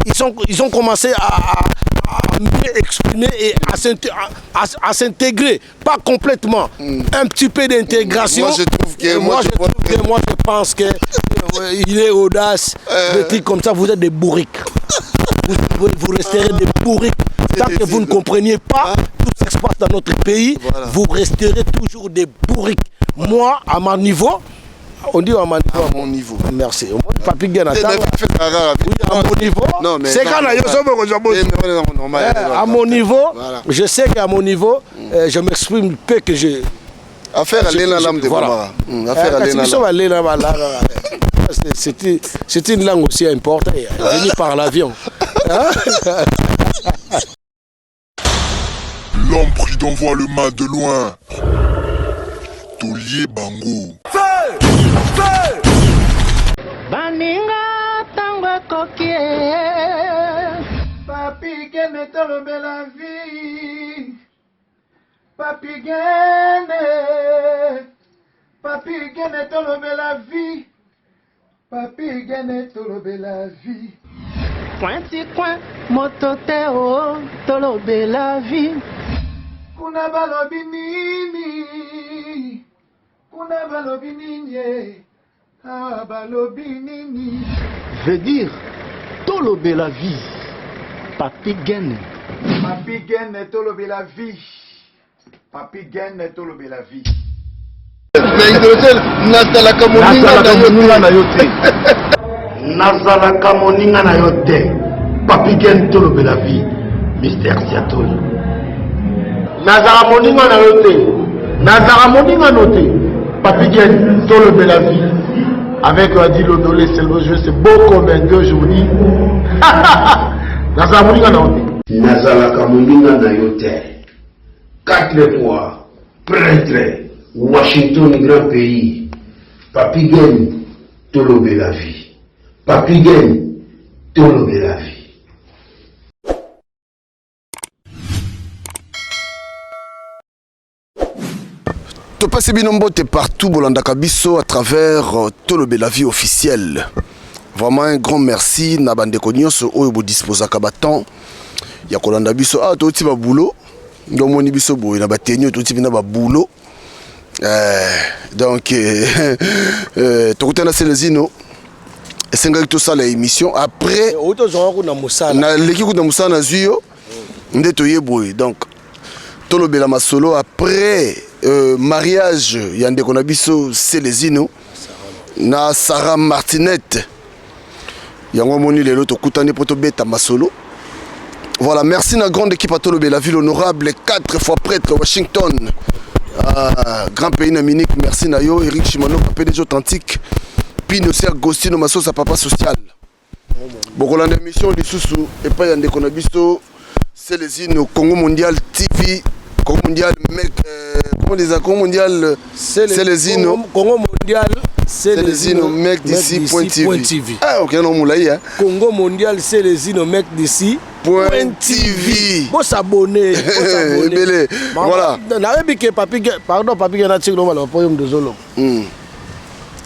Ils ont commencé à mieux exprimer et à s'intégrer. Pas complètement. Un petit peu d'intégration. Moi, je trouve que- Moi, moi, je je trouve que moi, je pense que il est audace. Des trucs comme ça, vous êtes des bourriques. Vous resterez des bourriques. Tant que vous ne compreniez pas tout ce qui se passe dans notre pays, Voilà. vous resterez toujours des bourriques. Moi, à mon niveau, on dit à mon niveau. À mon niveau. Merci. Moi, Papi Guen, Eh, attends. mais fais rara, Oui, à mon niveau. Non, mais C'est non, quand mais la non. Yoso Boko Zobo. Eh, mais on est normal, Eh, on est à mon niveau, Voilà. je sais qu'à mon niveau, je m'exprime peu que je. Affaire à Léna Lam de Voilà. Bomara. Affaire à Eh, Léna kasi biso Lam. ba Léna ba la- la- la. C'est une langue aussi importée, venue par l'avion. Hein? L'homme prudent voit le mal de loin. Taulier Bango. Baninga tango ekoki e. Papi Gene tolobela vie. Papi Gene. Papi Gene tolobela vie. Papi Gene tolobela vie. Pointi coin moto te o tolobela vie. Kuna balobi nini? Kuna balobi nini? eh? Ah, balobi nini? Veut dire tolobela vie. Papi Gene. Papi Gene tolobela vie. Papi Gene tolobela vie. Mais hydrogène, nazalaka moninga na yo te. Nazalaka moninga na yo te. Papi Gen tolobela vie. Mister Siatoli. Nazalaka moninga na yo te. Nazalaka moninga no te. Papi Gen tolobela vie. Avec Adi Londolé, c'est le jeu, c'est beau comme un deux aujourd'hui. Nazalaka moninga na yo te. Nazalaka moninga na yo te. 4 fois prêtre Washington grand pays. Papi Gen tolobela vie. Papi Gen tolobela vie. Topesi bino mbote partout bolandaka biso à travers Tolobela vie officielle. Vraiment un grand merci na bandeko nyonso oyo bodisposaka ba temps ya kolanda biso. Ah, toti ba boulot, ndomoni biso boye na ba tenue, toti bina ba boulot. Donc, tokutana Celezino esengaki tosala émission après. Otozwaka kuna mosala. Naleki kuna mosala nazwi yo nde toye boye. Donc tolobela masolo après mariage ya ndeko na biso Celezino na Sarah Martinette. Yango moni lelo tokutani po tobeta masolo. Voilà, merci na grande équipe à Tolobela ville honorable 4 fois prêtre Washington. Ah, grand pays na Munich, merci na yo Eric Shimano, PDG authentique. Pino Ser Agostino Masosa papa social. Bokolanda émission lisusu epai ya ndeko na biso Celezino Congo Mondial TV, Congo Mondial mec, comment dire ça, Congo Mondial Celezino. Congo Mondial Celezino mec d'ici point TV. Point TV. Ah, OK, non moulaï hein. Congo Mondial Celezino mec d'ici point TV. Bo s'abonner, bo s'abonner. Ebele. Voilà. Nayebi ke Papi Gen, pardon Papi Gen na tiki loba po yom dozolo.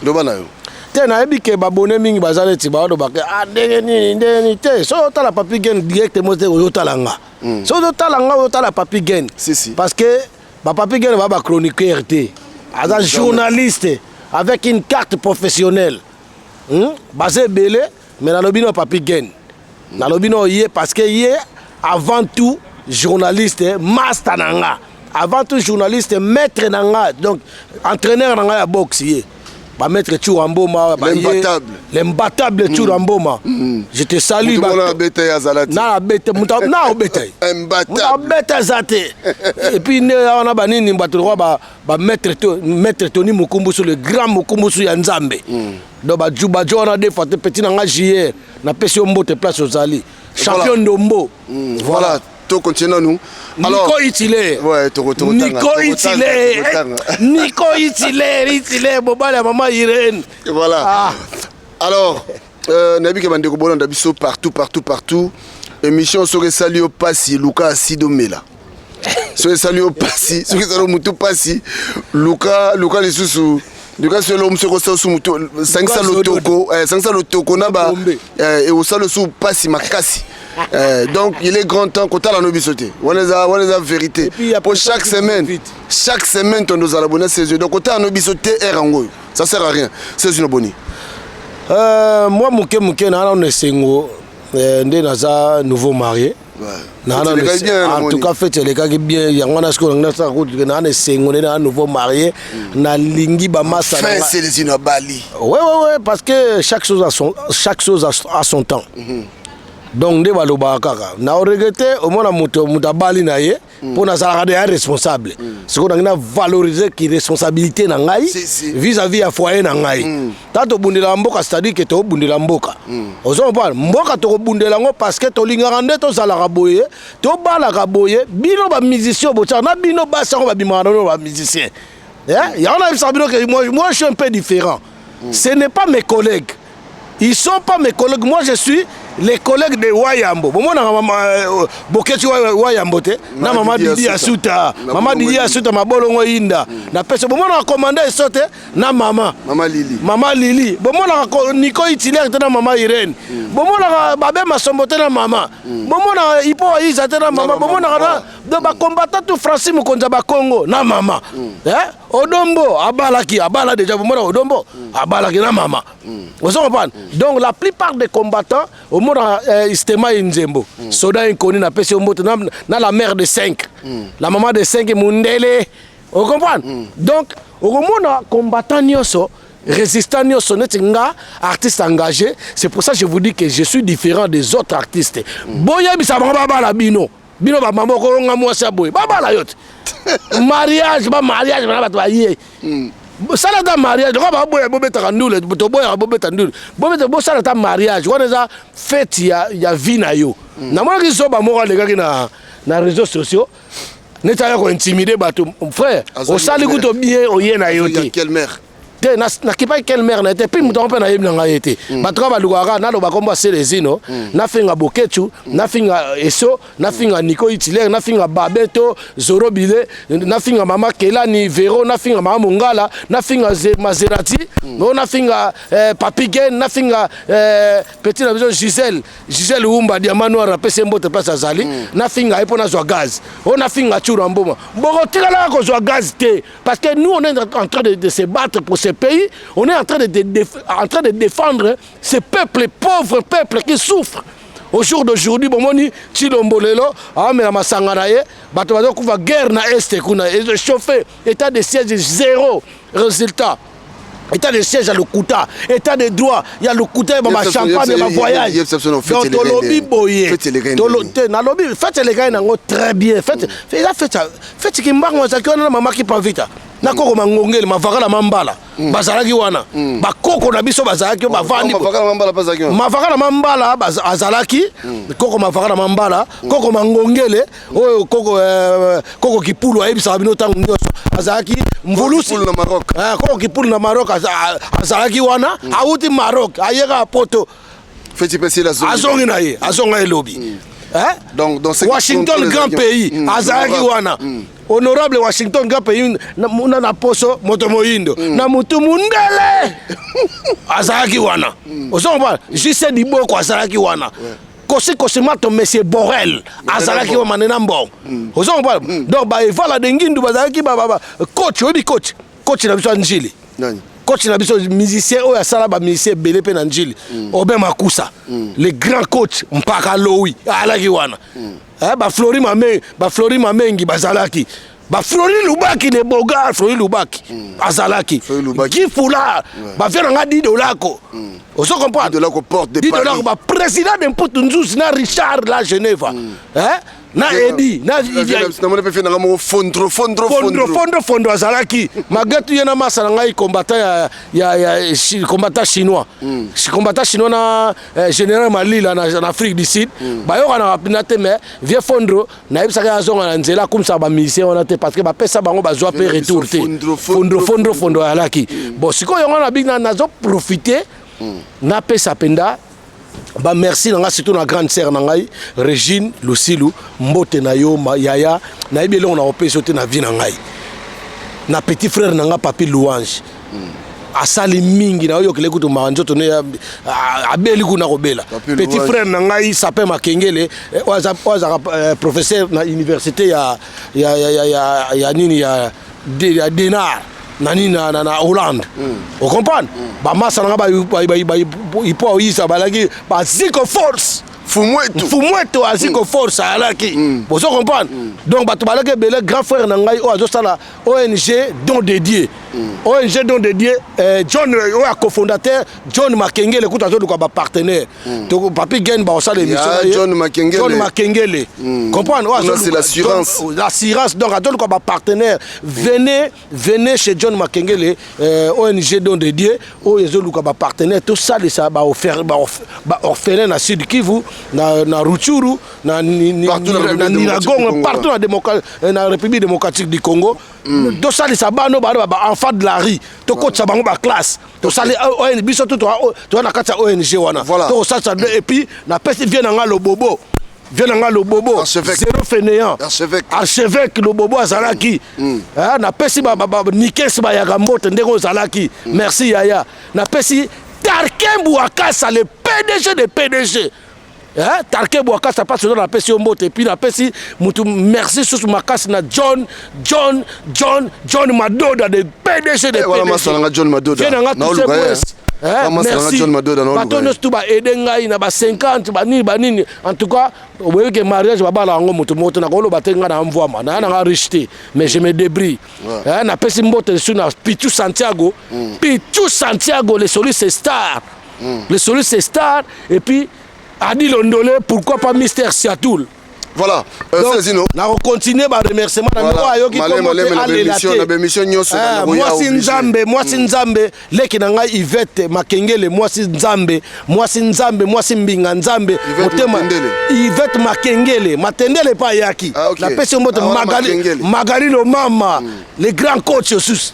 Loba na yo. Te nayebi ke babone mingi baza neti baodo ba ke, ah, ndenge nini, ndenge nini te. So otala Papi Gen directement te ozotala nga. So ozotala nga ozotala Papi Gen. Si, si. Parce que ba Papi Gen ba ba chroniqueur te. Aza journaliste avec une carte professionnelle. Baza ebele, mais nalobi no Papi Gen. Nalobi no ye parce que ye avant tout journaliste master na nga. Avant tout journaliste maître na nga, donc entraîneur na nga ya boxe ye. Ba maître Tchouamboma, ba ye, L'imbattable. L'imbattable Tchouamboma. Je te salue, Mutu ba mona bete ya zalati. Na bete, mutu na obete. Imbattable. Mutu abete zate. Et puis ne wana ba nini ba droit ba ba maître to, maître Tony Mukumbusu, le grand Mukumbusu ya Nzambe. Donc ba juba jo wana des fois te petit na nga JR, na pesi yo mbote place ozali. Champion ndombo. Voilà. To continue nous. Alors, Nico Itile. Ouais, to to Nico tanga, Itile. to tanga. Nico Itile, Itile, mobali ya maman Irène. Voilà. Ah. Alors, nabi ke bandeko bolanda biso partout, partout, partout. Émission soki esali yo pasi, luka asido mela. Soki esali yo pasi, soki esali yo mutu pasi, luka, luka lisusu. Dukas yo mosu ekosala su motu sangisa lotoko eh, sangisa lotoko na ba eh, ekosala su pasi makasi eh, donc il est grand temps kotala no biso te wana eza wana eza vérité po chaque semaine chaque semaine tondo ozala bona ses donc kotala no biso te heure yango oyo ça sert à rien ses no boni euh, moi moke moke na na esengo eh, nde naza nouveau marié en tout cas fete elekaki bien yango wana sikoyo nangi nasala kutu naa na esengo nde naa nouveau marié mm. nalingi bamasa selezino abali ouais, ouais, ouais, parce que chaque chose a son, chaque chose a, a son temps mm -hmm. donc nde balobaka kaka na oregrete omona moto moto abali na ye mpo nazalaka deya responsable sikoyo nangi na valoriser ki responsabilité na ngai vis-à-vis ya foyer na ngai mm. ta tobundelaka mboka c'est-à-dire ke tobundela mboka mm. ozo comprendre mboka tokobundela yango parce que tolingaka nde tozalaka boye tobalaka boye bino bamusicien botiaka na bino basi yango babimaka na bino bamusicien eh? yango nayebisaka bino ke moi, moi je suis un peu différent mm. ce n'est pas mes collègues Ils sont pas mes collègues. Moi, je suis les collègues de Wayambo. Bon, moi, euh, Boketi Wayambo te. Na mama Didi Asuta. Mama Didi Asuta, ma bolongo inda. Mm. Na pesa. Bon, moi, na commandé sote na mama. Mama Lili. Mama Lili. Bon, moi, na Nico Itilaire te na mama Irène. Mm. Bon, moi, na Babé Masombo te na mama. Mm. Bon, moi, na Ipo Aïsa te na mama. Bon, moi, na donc ba combattant tout Francis Mokonza ba Congo na mama. Eh? Odombo abalaki, abala déjà bon, moi, na Odombo abalaki na mama. Mm. Ozo comprendre? Mm. Donc la plupart des combattants omona euh, Istema Nzembo, mm. soda inconnu na pesi mbote na, na la mère de 5. Mm. La maman de 5 mundele. O comprendre? Mm. Donc okomona combattant nyonso résistant nyonso neti nga artiste engagé, c'est pour ça que je vous dis que je suis différent des autres artistes. Mm. Boyebisa bango babala bino. Bino ba mama okolonga mwasi ya boye babala yo te mariage ba mariage bana bato baye hmm. sala ata mariage lokola baboya bobetaka ndule toboyaka bobeta ndule bobeta bosala ata mariage wana eza fete ya, ya vie na yo hmm. namonaki zoba moko alekaki na, na réseaux sociaux neti aya kointimide bato frère osali kutu bien oye na yo te te nakipaki quelle mare na ye te mpe moto yango mpe nayebi na ngai ye te mm. bato kaka balukaka kaka naloba nkombo ya selezino mm. nafinga bokechu mm. nafinga eso nafinga niko itilere nafinga babe to zoro bile nafinga mama kelani vero nafinga mama mongala nafinga mazerati o nafinga eh, papi gen nafinga eh, petit na biso gisele Gisèle Wumba diamant noir apesi ye mbote place azali mm. nafinga ye mpo nazwa gaz oyo nafinga Tshoura Mboma bokotikalaka kozwa gaz te parce que nous on est en train de, de se battre pour ce pays on est en train de, de, de, en train de défendre ce peuple pauvre peuple qui souffre au jour d'aujourd'hui bomoni Tshilombo lelo amela masanga na ye bato bazokufa guerre na est kuna echauffe état de siège zéro résultat état de siège ya lokuta état de droit ya lokuta ya bachampagne ya bavoyage donc tolobi boye te nalobi fete elekaki nango très bien fete eza fete fete kimbangu azalaki wana na mama kipavita na koko mangongeli mavakala mambala mm. bazalaki wana mm. bakoko na biso bazalaki oh, bavandi mavakala mambala azalaki mm. koko mavakala mambala koko mangongele oyo koko euh, koko kipulu ayebisaka bino ntango nyonso azalaki mvulusi na Maroc eh, koko kipulu na Maroc azalaki wana mm. awuti Maroc ayeka poto azongi na ye azonga elobi mm. eh? donc, donc Washington grand pays mm. azalaki wana mm. honorable Washington grand pays na, na, na poso moto moyindo mm. na motu mundele azalaki wana mm. ozo comprendre JC Diboko azalaki wana ouais. Kosi Kosimato monsieur Borel azalaki wa manena mbongo mm. ozo comprendre mm. donc ba Evala de Ngindu bazalaki ba, ba, ba coach oyebi coach coach na biso ya Njili nani coach na biso musicien oyo asala ba musicien ebele mpe na Njili mm. Aubin Makusa mm. le grand coach Mpaka Lowi alaki wana mm. eh, ba Flori Mame ba Flori Mamengi bazalaki ba Flori Lubaki le bogar Flori Lubaki mm. azalaki Guy Foulard ouais. ba vieux na nga Dido Lako mm. ozo comprendre Dido Lako porte de Dido Paris Lako ba président de Mputu Nzuzi na Richard la Geneva mm. hein na Edi na namoni mpe nanga moko fondro fondro fondro fondro fondro azalaki malgré tout ye na masa na ngai combattant ya ya ya combattant chinois mm. combattant chinois na eh, général Malila na, na Afrique du Sud mm. bayokanaka mpena te mais vieux fondro nayebisaka ye azonga na nzela akumisaka bamusicien wana te parce que bapesa bango bazwa mpe retour te fondro fondro fondro ayalaki bon sikoyo yango na bino nazoprofite hmm. napesa mpenza bamerci na ngai surtout na grande sœur na ngai regine lusilu mbote na yo yaya nayebi eloko na kopesa yo te na vie na ngai na petit frère na ngai papi louange hmm. Asali mingi na oyokele kutu mawa nzoto ne abeli kuna kobela. Petit frère na ngai Sapin Makengele eh, oyo azalaka eh, professeur na université ya ya ya ya ya, ya nini ya ya Denar na nini na, na, na Hollande mm. Ocomprendre mm. Bamasa na ngai ipo oyisa balaki baziko force. Fumweto. Fumweto aziko mm. force ayalaki mm. Bozo comprendre mm. Donc bato balaki ebele. Grand frère na ngai oyo azosala ONG Don de Dieu mm. ONG Don de Dieu eh, John oyo ya cofondateur John Makengele kutu azoluka bapartenaire mm. To Papi Gen baosala émission. John Makengele, John Makengele mm. Comprendre oyo c'est l'assurance. L'assurance, donc azoluka bapartenaire mm. Venez, venez chez John Makengele euh, ONG Don de Dieu oyo ezoluka bapartenaire tosalisa baorphelin na Sud Kivu, na, na Rutshuru, na, na Niragongo, partout na, na République démocratique du Congo mm. Tosalisa bana bana baenfant de la rue, tokotisa bango baclasse, tosali ONG biso to toza na kati ya ONG wana tokosalisa. Et puis napesi vie na nga Lobobo, vie na nga Lobobo zéro fainéant, archevêque Lobobo azalaki mm. Napesi Nikes bayaka mbote ndenge ozalaki mm. Merci yaya. Napesi Tarkin Bouakasa, le PDG de PDG. Eh, Tarke Bwakasa mpasi oza, napesi yo mbote. Et puis napesi mutu merci susu makasi na John John John John Madoda de PDG de PDG. John Madoda na nga tous. Merci bato nyonso tu baede ngai na ba 50 banini banini. En tout cas oboyebi ke mariage babala yango moto moko te. Nakoloba te ngai na mvwama naya nanga riche te, mais je me débrouille. Napesi mbote lisusu na Pichu Santiago, Pichu Santiago, le soliste star, le soliste star. Et puis Adi Londole, pourquoi pas Mister Siatoul. Voilà. Euh, nakocontinue baremerciement na moko ayoki. Mwasi Nzambe, mwasi Nzambe, leki na ngai Ivete Makengele, mwasi Nzambe, mwasi Nzambe, mwasi mbinga Nzambe motema, Ivete Makengele Matendele epa ayaki. Napesi yo mbote. Magali Lomama, le grand coach osusu,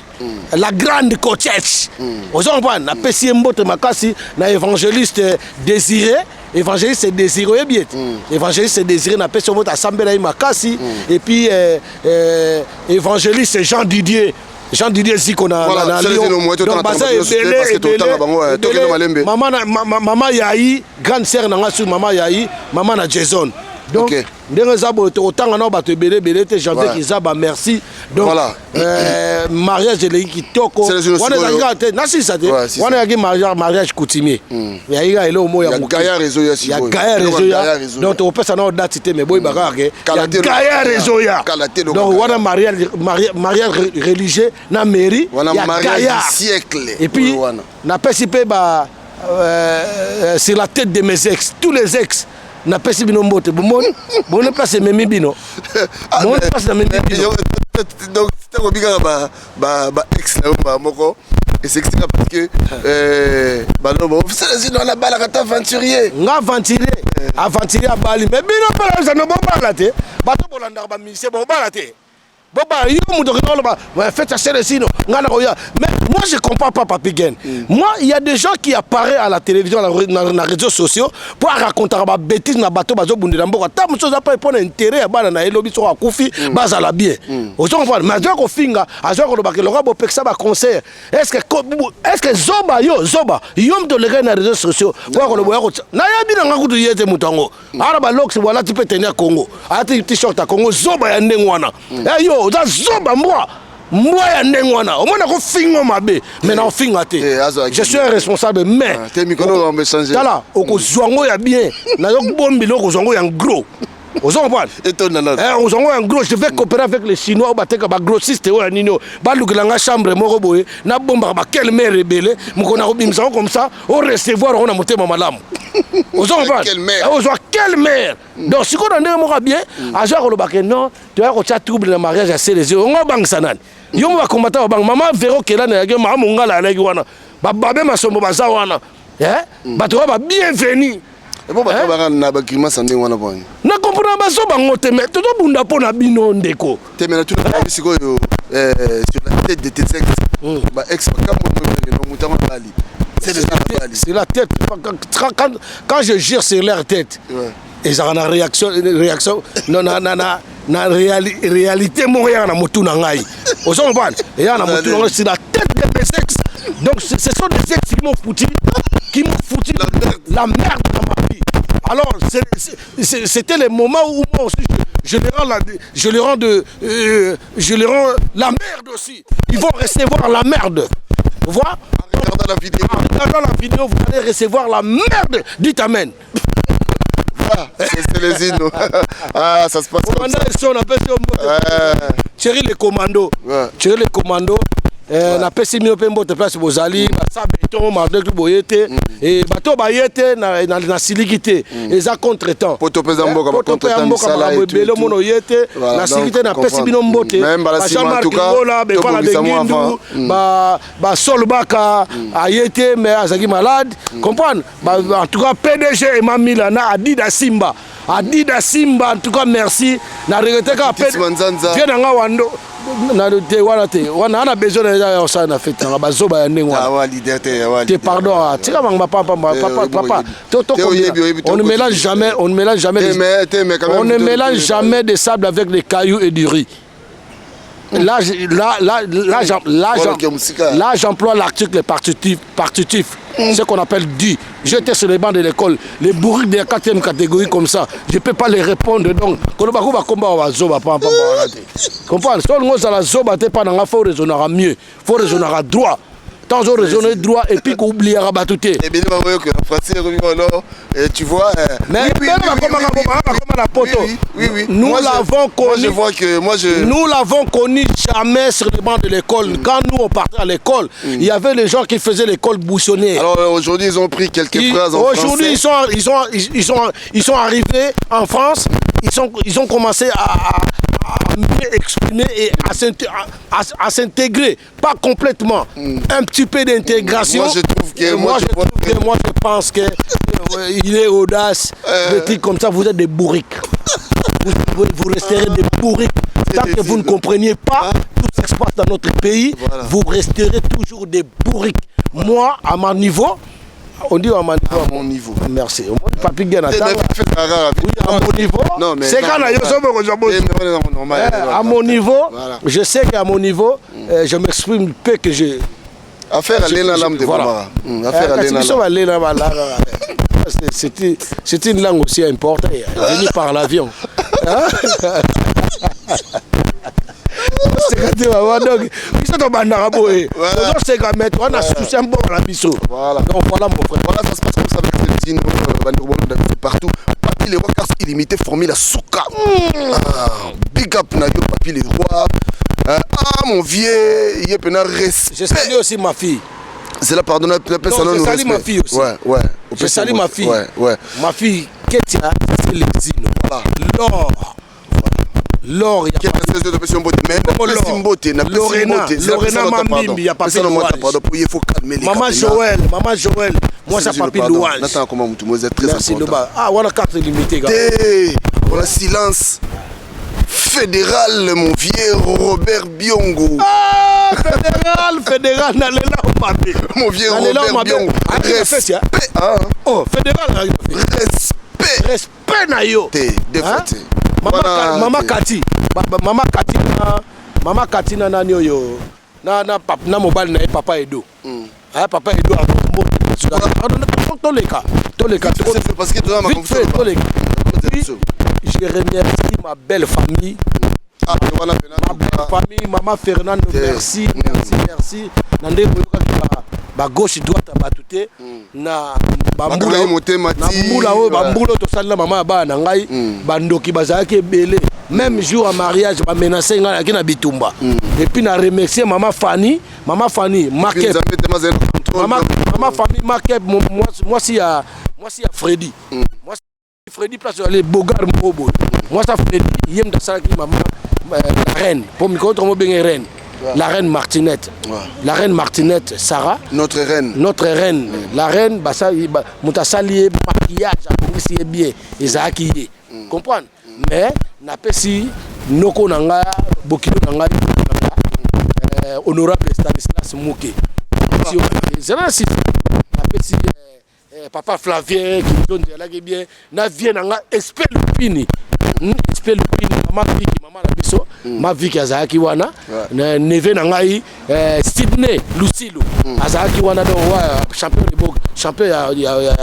la grande coachesse, ozo comprendre. Napesi ye mbote makasi. Na évangéliste Désiré, évangéliste Désiré, oyebi ete évangéliste Désiré, napesi yo mbote, asambela ye makasi. Et puis euh, évangéliste Jean Didier, Jean Didier Ziko na, voilà, na, na Lyon. Donc baza ebele ebele. Mama na mama Yayi, grande sœur na nga sur mama Yayi, mama na Jason. Donc okay. Ndenge eza boye, tokotanga nao bato ebele ebele te. Janvier Kizaba, merci. Donc voilà. Mariage eleki kitoko wana, ezalaki kaka te nasilisa te wana, eyaki mariage coutumier, eyaki kaka eloko moko ya gaillard ezoya. Donc tokopesa nao date te, mais boyeba kaka ke ya gaillard ezoya. Donc wana mariage religieux na mairie ya gaillard. Et puis napesi mpe ba sur la tête de mes ex, tous les ex, napesi bino mbote. Bomoni, bomoni place ememi bino, bomoni place namemi bino. Donc ntango obi kaka ba ex na yo mbala moko esekisaka, parce que baloba Celezino wana abalaka ta aventurier. Nga aventurier, aventurier abali, mais bino mpe nazano bobala te. Bato bolandaka bamusicien bobala te, bobala. Yo moto okenda koloba fête ya Celezino, nga na koya. Mais moi je comprends pas Papi Gen mm. Moi, il y a des gens qui apparaissent à la télévision, na réseaux sociaux po aracontaka babêtise na bato bazobundela mboka. Ta mosusu aza mpa mpona intérêt ya bana na ye, lobi soko akufi bazala bien, ozo comprendre. Mais azoya kofinga, azoya kolobaka eloko bopekisa baconcert. Est ce que zoba yo, zoba yo moto olekaki na réseaux sociaux po ya koloba oya? Nayebi na nga kutu ye te. Moto yango ana balox alati mpe tenue ya Congo, alati t-shirt ya Congo. Zoba ya ndenge wana, yo oza zoba, mbwa, mbwa ya ndenge wana. Omona kofinga mabe, mais na ofinga te, je suis un responsable. Mais tala, okozwa yango ya bien, nazobombela, okozwa yango ya gros, ozo comprendre, okozwa yango ya gros. Je vais coopérer avec les Chinois oyo bateka bagrossiste oyo ya nini, oyo balukela nga chambre moko boye, nabombaka baquele mare ebele. Mokolo nakobimisa yango comme ça, orecevoir yango na motema malamu, ozo comprendre, ozwa quelle mare. Donc sikoyo na ndenge moko ya bien, azwa koloba ke non, toya kotia trouble na mariage ya Celezi. Ongo obangisa nani? Yo mo bakombata babanga mama Vero Kelani ayaki, mama Mongala alaki wana, bababe Masombo baza wana, bato oyo babienvenu. Ebo bato baka na bagrimace ndenge wana boni? Na comprendre bazo bango te, mais tozobunda mpo na bino, ndeko. Te, mais natuna sikoyo, sur la tête de tes ex, ba ex makambo moto yango abali. Sur la tête, quand, quand je jure sur leur tête, ezalaka na réaction, réaction non, na, na, na, na réalité moko eyaka na motu na ngai, ozo comprendre, eyaka na motu na ngai. Sur la tête de mes ex, Donc ce sont des ex qui m'ont foutu, qui m'ont foutu la merde dans ma vie. Alors c'était le moment où moi aussi je les rends la, je les rends de, je les rends la merde aussi. Ils vont recevoir la merde. Tu vois? En regardant la vidéo. En regardant la vidéo, vous allez recevoir la merde. Dites amen. Ah, c'est les hymnes. Ah, ça se passe comme ça. On appelle ça Thierry le commando. Ouais. Thierry le commando. Napesi bino mpe mbote place bozali, basa beton malgré tout boye te e bato baye te nasiliki te, eza contretemps. Poto mpe eza mboka, poto mpe ya mboka, makambo ebele omona oye te, nasiliki te. Napesi bino mbote, Jean-Marc Ngola, Bepala Bengindu, Basol Baka aye te mais azalaki malade, comprendre. En tout cas PDG Emamila na Adida Simba, Adida Simba, en tout cas merci. Na regretté kaka vie na nga wando na te wana te wana ana besoin na ya osala na fête nanga bazoba ya ndenge wana te. Pardon, tika bango papa, papa, papa. On ne mélange jamais, on ne mélange jamais, on ne mélange jamais des sables avec des cailloux et du riz. Là, là, là, là, là, là, j'emploie l'article partitif, partitif, ce qu'on appelle dit. J'étais sur les bancs de l'école, les bourriques de la quatrième catégorie comme ça, je ne peux pas les répondre. Donc, comprendre, si on a zoba, te pas dans faut raisonner mieux, faut raisonner droit. Tant on raisonner droit et puis qu'on oubliera bato te. Et bien, français, tu vois. Mais nous l'avons connu. Je vois que moi je. Nous l'avons connu jamais sur les bancs de l'école. Quand nous on partait à l'école, il y avait les gens qui faisaient l'école buissonnière. Alors aujourd'hui, ils ont pris quelques phrases en français. Aujourd'hui, ils sont arrivés en France. Ils ont commencé à mieux exprimer et à s'intégrer, pas complètement, un petit peu d'intégration. Moi je trouve que moi, je trouve que, moi je pense que il est audace, des trucs comme ça, vous êtes des bourriques. Vous resterez des bourriques. Tant que vous ne compreniez pas tout ce qui se passe dans notre pays, voilà, vous resterez toujours des bourriques. Moi, à mon niveau, on dit à mon niveau. À mon niveau. Merci. Papi Gana. Oui, à mon niveau. C'est quand à mon niveau, je sais qu'à mon niveau, je m'exprime peu que je. Affaire à l'ena l'âme de Bamara. Affaire à l'ena. C'est une langue aussi importée, venue par l'avion. Donc biso tobandaka boye, tozoseka mais toza souci ya mboka na biso. Donc voilà mon frère. Voilà, ça se passe comme ça avec Celezino, bandeko bolanda partout. Papi le roi, carte illimité, formule la souka. Big up na yo Papi le roi. Ah mon vieux, il est pena respect. Je salue aussi ma fille. C'est là, pardon, je salue ma fille aussi. Ouais. Je salue ma fille. Ouais. Ma fille Ketia Celezino. Voilà. L'or. L'or, il y a pas. Lorena Mambimbi, il y a Papi Louange. Maman Joël, Maman Joël, moi c'est Papi Louange. Merci. Ah, voilà carte illimitée. Voilà silence fédéral, mon vieux Robert Biongo. Ah, fédéral, fédéral, nalela mabe. Mon vieux Robert Biongo. Respect. Oh, fédéral, respect. Respect na yo. Mama Kati, Mama Kati, Mama Kati na nani oyo, na na papa, na mobile na papa Edo. Ah, papa Edo a toleka, toleka, parce que toleka. Je remercie ma belle famille. Ah, ma belle famille, maman Fernando, merci, merci, merci. Nande ba gauche droite batute na bambula oyo, bambula oyo tosalila mama ya bana na ngai, bandoki bazalaki ebele. Même jour ya mariage bamenace ngai, nayaki na bitumba. Et puis na remercier mama Fanny, mama Fanny Makep, mama Fanny Makep, mwasi ya Freddy, mwasi Freddy place ale Bogar moko boye, mwasi ya Freddy, ye moto asalaki mama la reine, po mikolo tomo benge reine. La reine Martinette. La reine Martinette, Sarah. Notre reine. Notre reine. La reine, moto asali ye maquillage, abongisi ye bien, ezalaki ye. Comprendre? Mais, napesi noko na nga, bokilo na nga, honorable Stanislas Mouké. Zela si napesi papa Flavien, qui donne bien, na vie na nga, Espel Lupini. Espel Lupini, mama Viki, mama na biso, ma Viki azalaki wana. Neveu na ngai Sydney Lusilu azalaki wana, donc wa champion de boxe, champion ya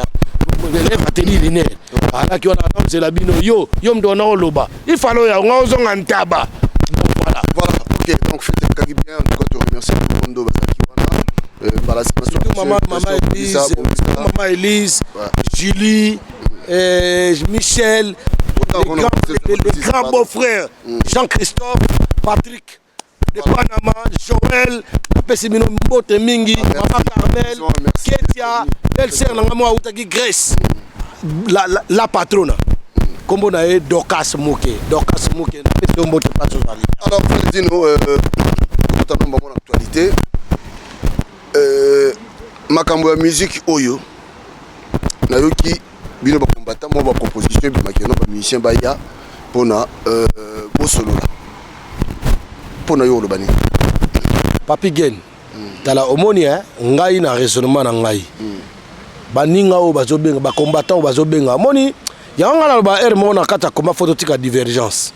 élève ateli linéaire azalaki wana. Nazela bino, yo moto wana oloba ifalo oyo nga ozonga ntaba. Donc voilà. Voilà, ok, donc fête elekaki bien. En tout cas, to remercie tout le monde bazalaki wana. Mbala nsima. Surtout mama Elise, mama Elise, Julie, Michel, les grands beaux-frères, Jean-Christophe, Patrick de Panama, Joël, napesi bino mbote mingi, mama Carmel, Ketia, belle-sœur na nga mo autaki Grèce, la patrona. Kombo na ye Dorcas Moke, Dorcas Moke, napesi yo mbote place ozali. Alors, Valentino, totala bango na actualité. Makambo ya musique oyo nayoki bino bakombata mwa baproposition ebimaki no bamusicien baya mpona bosolola. Mpona yo oloba nini? Papi Gen, tala, omoni ngai na raisonnement na ngai, baninga oyo bazobenga, bacombattant oyo bazobenga, omoni yango, ngai naloba ere moko na kati ya combat, faut totika divergence.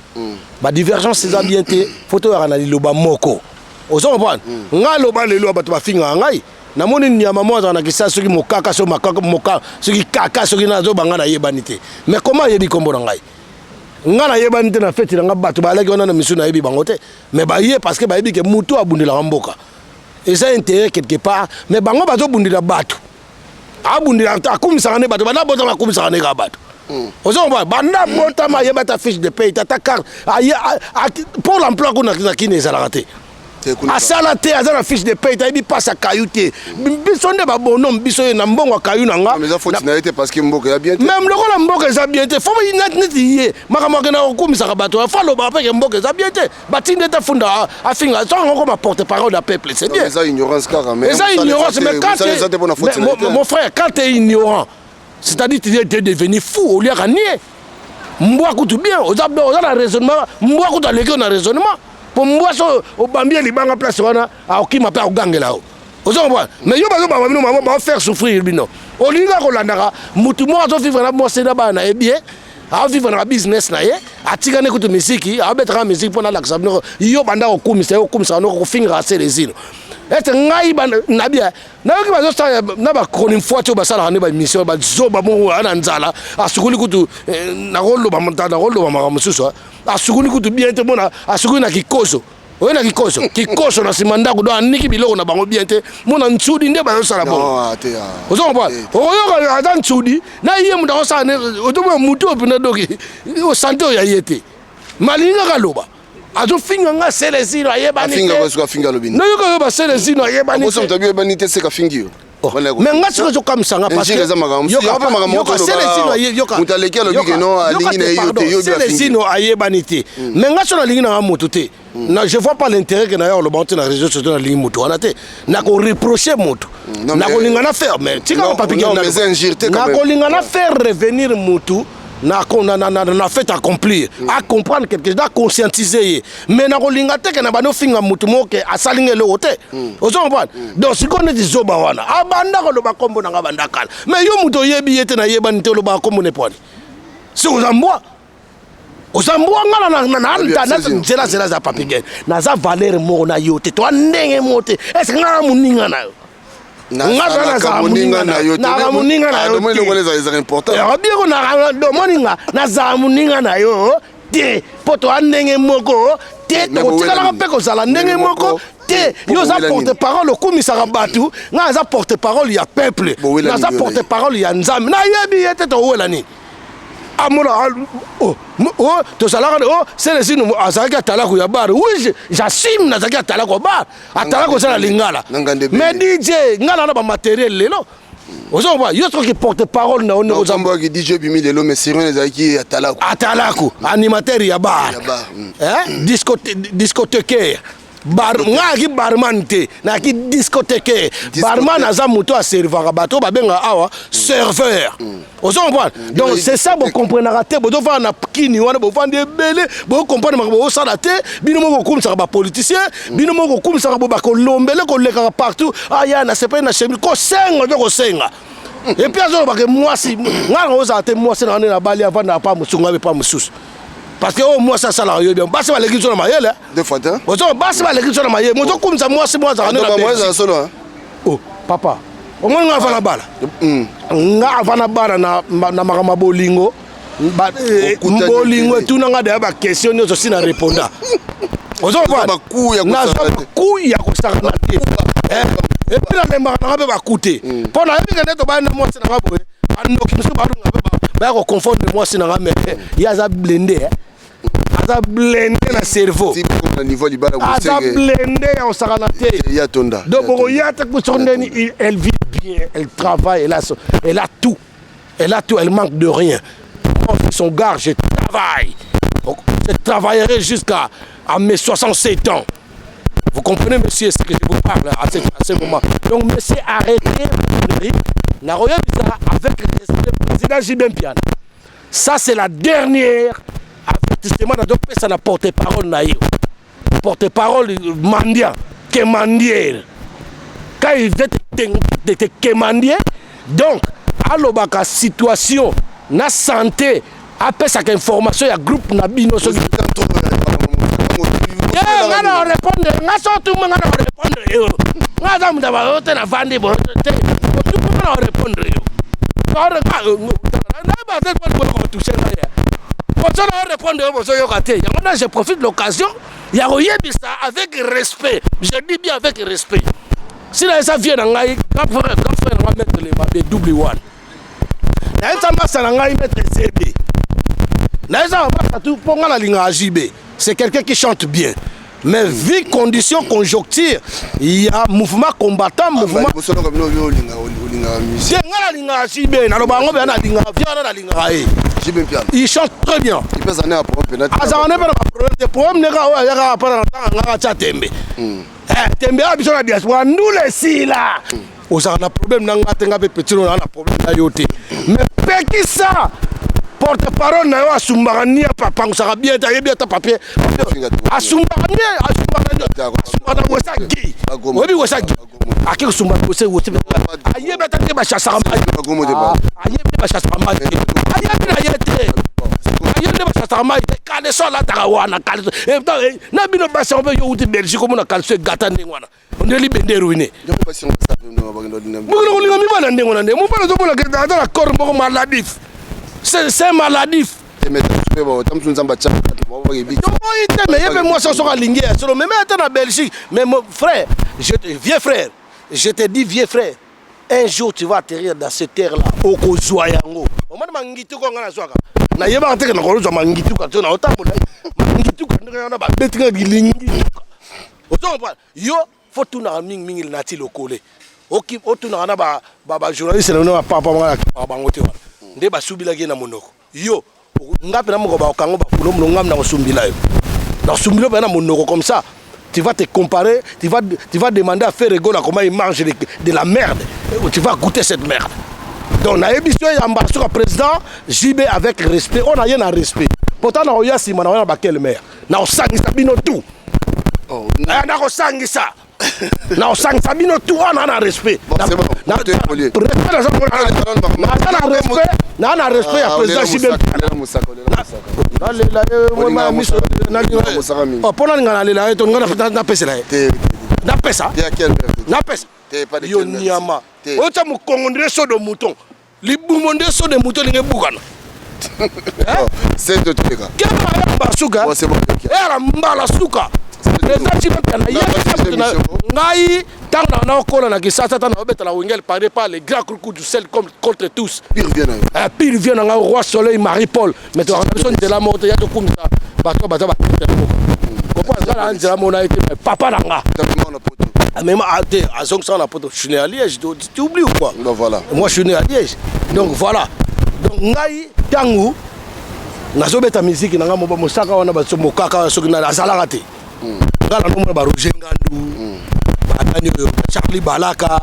Badivergence eza bien te, faut toyaka na liloba moko. Ozo comprendre? Ngai aloba lelo, bato bafingaka ngai. Namoni nyama moko azala na kisasa, soki mokaka, soki makaka, moka, soki kaka, soki nazobanga, nayebani te. Mais comment ayebi nkombo na ngai? Ngai nayebani te. Na feti na ngai, bato balaki wana na misu, nayebi bango te, mais baye parce que bayebi ke mutu abundelaka mboka, eza intérêt quelque part. Mais bango bazobundela bato, abundela, akumisaka nde bato. Banda botama, akumisaka nde kaka bato. Ozo comprendre? Banda botama, ayeba ta fiche de paye, tata carte pour l'emploi kuna na kini ezalaka te. Asala te, aza na fiche de paye te, ayebi mpasi akayu te. Biso nde babonome, biso ye na mbongo akayu na nga. Eza faute na ye te, parce que mboka ya bien te. Même lokola mboka eza bien te, faut neti ye makambo akenda kokumisaka bato, faut alobaka mpe ke mboka eza bien te. Batindi ete afunda, afinga songo koma porte parole ya peuple, c'est bien. Eza ignorance kaka, mais eza ignorance. Mais quand eza te mpona faute na ye te. Mon frère, quand tu es ignorant, c'est-à-dire tu es devenu fou. Oliaka nie mbwa kutu bien, oza na raisonnement. Mbwa kutu aleki yo na raisonnement, po mbwa so obambi ye libanga place wana, akokima mpe akogangela yo. Ozo comprendre? Mais yo bazobamba bino, mama baofaire souffrir bino. Olingi kaka kolandaka mutu moko azovivre na mwasi na bana na ye bien, aovivre na babusiness na ye, atikani kutu misiki, aobetaka misiki mpo nalakisa bino. Yo banda kokumisa ye, okumisaka noko, kofingaka Selezino ete ngai nabia. Nayoki bazosala na bachroniqueurs oyo basalaka nde baémission, bazoba moko aa na nzala, asukuli kutu, nakoloba nakoloba makambo mosusu, asukuli kutu bien te, mona asukuli na kikoso oyo, na kikoso kikoso na nsima ndako, do aniki biloko na bango bien te, mona nsudi nde bazosala bongo. Ozo comprendre? Okoyoka aza nsudi na ye, moto akosala otomona motu oyo mpena doki osante oyo ya ye te, malingi kaka aloba, azofinga nga Selezino ayebani. Te noyoka oyo baselezino ayebani. Te seka afingi yo. Mais nga soki ezokamwisa nga, Selezino ayebani te, mais nga so nalingi nanga motu te, je vois pas l'intérêt ke naya koloba te na réseau sociaux. Nalingi motu wana te, nakoreproche motu, nakolinga na faire, mais tika papi, nakolinga na faire revenir motu na fait accomplir, à comprendre quelque chose, à conscientiser ye. Mais nakolinga te ke na bandi ofinga motu moko ke asalinga eloko te. Ozo comprendre? Donc sikoyo neti zoba wana abanda koloba nkombo na nga banda kala, mais yo moto oyebi ye te, nayebani te, olobaka nkombo nepwani? Soki oza mbwa, oza mbwa. Nga nzela nzela za Papi Gen, naza valeur moko na yo te, toa ndenge moko te. Est-ce nga na moninga na yo? Nga nazala moninga na yo? Nazala moninga na yo te. Bieko domoni, nga nazala moninga na yo te, mpo toa ndenge moko te, tokotikalaka mpe kozala ndenge moko te. Yo oza porte parole, okumisaka bato. Nga naza porte parole ya peuple, naza porte parole ya Nzambe. Nayebi ye te, towela nini? Amona oh, tozalaka o Selesino azalaki atalaku ya bar. Oui, j'assume, nazalaki atalaku ya bar, atalaku ozala lingala. Mais DJ, nga na na bamatériel lelo. Ozokoba yo soki porte parole na yo. Ozombaki DJ bimi lelo, mais sirene ezalaki atalaku. Atalaku, animateur ya bar, discothécaire, bar. Nga ayaki barman te, nayaki discothécaire. Barman aza moto aservaka bato, oyo babengaka awa serveur. Ozo comprendre? Donc c'est ça, bocomprenaka te. Bozofanda na kini wana, bofandi ebele, bocomprendre makambo bosala te. Bino moko kokumisaka bapoliticien, bino moko kokumisaka bo bakolombele, kolekaka partout, aya na sepeli na chemise, kosenga to kosenga. Et puis azolobaka mwasi, ngai na ozala te mwasi na nde nabali, avandaka pa mosusu, ngai mpe pa mosusu. Parce que oyo mwasi asalaka yo bien, basi baleki biso na mayele. Deux fois te. Ozo basi baleki biso na mayele, moto okumisa mwasi mpo azalaka nde na Donc, moi, Belgique. eza solo, hein? Oh papa, omoni nga avant na bala, nga avant na bala na makambo ya bolingo, Okutani bolingo ebele. Etuna nga deya baquestion nyonso, si na réponda. Ozo Oza baku ya kosakana nazwa te. baku ya kosakana te. Et puis nalembaka nanga mpe baku te, mpo nayebi ke nde tobali na mwasi nanga boye, bandoki mosusu balunga mpe baya koconfondre mwasi nanga, mais ye aza blindé, eh. Aza blindé na cerveau. Ti bokoma na niveau libala. Aza kosenge blindé ya kosakana te. Ya tonda. Donc bokoya te soki ndeni. Elle vit bien, elle travaille, elle a tout, elle a tout, elle manque de rien. Moi aussi, son gars, je travaille. Donc, je travaillerai jusqu'à à mes 67 ans. Vous comprenez, monsieur, ce que je vous parle à ce moment. Donc monsieur, arrêtez vos conneries. Naroyebisa avec respect, président JB Mpiana, ça c'est la dernière avertissement nazopesa na porte-parole na yo, porte-parole mendiant, quémandier. Quand il veut te quémandier, donc alobaka situation na santé, apesaka information ya groupe na bino. Soki te, nga na répondre, nga so tuma, nga na répondre yo. Nga aza moto bayo te, navandi boyo te, otuma, nga na répondre yo. Nayeba te kotouche ngai bozo na répondre yo, bozoyoka te. Yango na je profite de l'occasion ya koyebisa avec respect, je dis bien avec respect, si na eza vie na ngai, grand frère, grand frère na nga, maître le mabe double one, nayebisa masa na ngai maître Zebe, nayebisa bamasa tu, mpo nga nalingaka JB, c'est quelqu'un qui chante bien, mais vu condition, conjoncture, il y a mouvement combattant, mouvement. Liboso bino olingaka musique. Te, nga nalingaka JB, naloba yango mpenza, nalingaka vie wana, nalingaka ye. JB Mpiana. Il chante très bien. Ipesa ne ya problème pena. Azalaka ne mpe na baproblème te. Problème ne kaka oyo ayaka apana na ntanga ngaka tia tembe. Eh, tembe awa biso na diaspora, ndula esila. Ozalaka na problème na nga te, nga mpe petit naa na problème na yo te, mais pekisa porte parole na yo, asumbaka ni apangusaka bien te, ayebi ata papier, asumbaka nie, asumbaka na wesa gi, oyebi wesa gi, ake kosumba wese wese, ayebi ata te bachasaka mai, ayebi te bachasaka mai te, ayebi na ye te, ayebi nde bachasaka mai te. Caleçon alataka wana, caleçon na bino basi yango mpe, yo uti Belgique, omona caleçon egata ndenge wana, ondeli bende ruine. Mokili kolinga mibali ya ndenge wana, nde mobali ozomona ata na corps moko maladif, c'est maladif. Toboyi te, mais ye mpe mwasi soki alingi ya solo, meme ata na Belgique. Mais mon frère, vieux frère, je te dis, vieux frère, un jour tu vas atterrir dans cette terre là, okozwa yango. Omoni mangituka nga nazwaka, nayebaka teke nakozwa mangituka te, na otambola mangituka ndenge wana, babetinga bilingituka. Ozo comprendre? Yo fo tunaka mingimingi nati lokole, otunaka na bajournaliste na bino, bapapa nga bango te wana nde basubilaki ye na monoko. Yo nga mpe na moko bakokango bafulo mono, ngam na kosumbila yo, nakosumbila mpe na monoko. Comme ça tu vas te comparer, tu vas demander à faire Gola comment il mange de la merde. Tu vas goûter cette merde. Donc nayebi so yamba soka président JB avec respect, oyo na ye na respect. Pourtant na oya nsima na oya na bakele mare, na kosangisa bino tout, nakosangisa, na kosangisa bino tout wana na respect. Naza na respect, naa na respect ya président JB. Nalela ye miso mpo nalinga, nalela ye to nga napesela ye, napesa, napesa yo nyama otya mokongo nde saut de mouton, libumo nde saut de mouton elingi ebukana. Kema ya basuka eyala mbala suka. Président JB Mpiana, yebisa ngai, ntango na naokola na Kisasa, ntango naobetala Wengel paré par les grands coups du sel contre tous, pire vieux na ngai, Roi Soleil Marie Paul. Mais tokaka na biso nzela moko te, ya tokumisa bato baza batete moko comprendre. Nga na nzela moko na ye te, mais papa na nga amema te, azongisaka na poto. Je suis né à Liège, tu oublies ou quoi? Voilà. Moi je suis né à Liège, donc voilà. Donc ngai ntango nazobeta miziki na ngai, mosaka wana mokaka soki azalaka te. Ngai nanomona baRoger Ngandu, banani oyo, Charlie Balaka,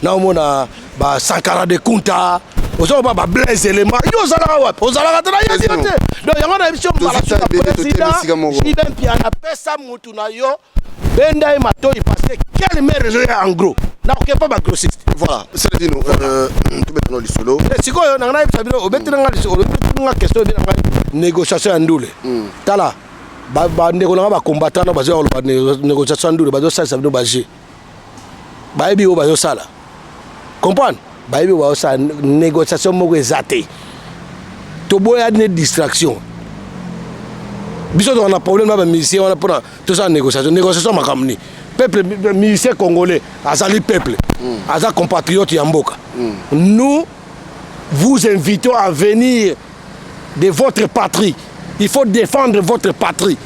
naomona baSankara de Kunta, ozokoba baBlaise Elema. Yo ozalaka wapi? Ozalaka te, nayebi yo te. Donc yango na biso mbala suka, président JB Mpiana, pesa mutu na yo, benda ye matoi, parce que quelle mare ezoya en gros. Nakoke pa bagrossiste. Voilà, Celezino, tobetana lisolo. Sikoyo nanga nayebisa bino, obetela nga lisolo, obetela nga question, obetela nga négociation ya ndule. Tala, bandeko nanga bacombattant na bazoya koloba négociation ya ndule, bazosalisa bino baje, bayebi oyo bazosala, comprendre, bayebi oyo bazosala. Négociation moko eza te, toboya ne distraction. Biso toka na problème na bamusicien wana mpona tosala négociation. Négociation makambo nini? Peuple musicien congolais azali peuple, aza compatriote ya mboka. Nous vous invitons à venir de votre patrie. Il faut défendre votre patrie.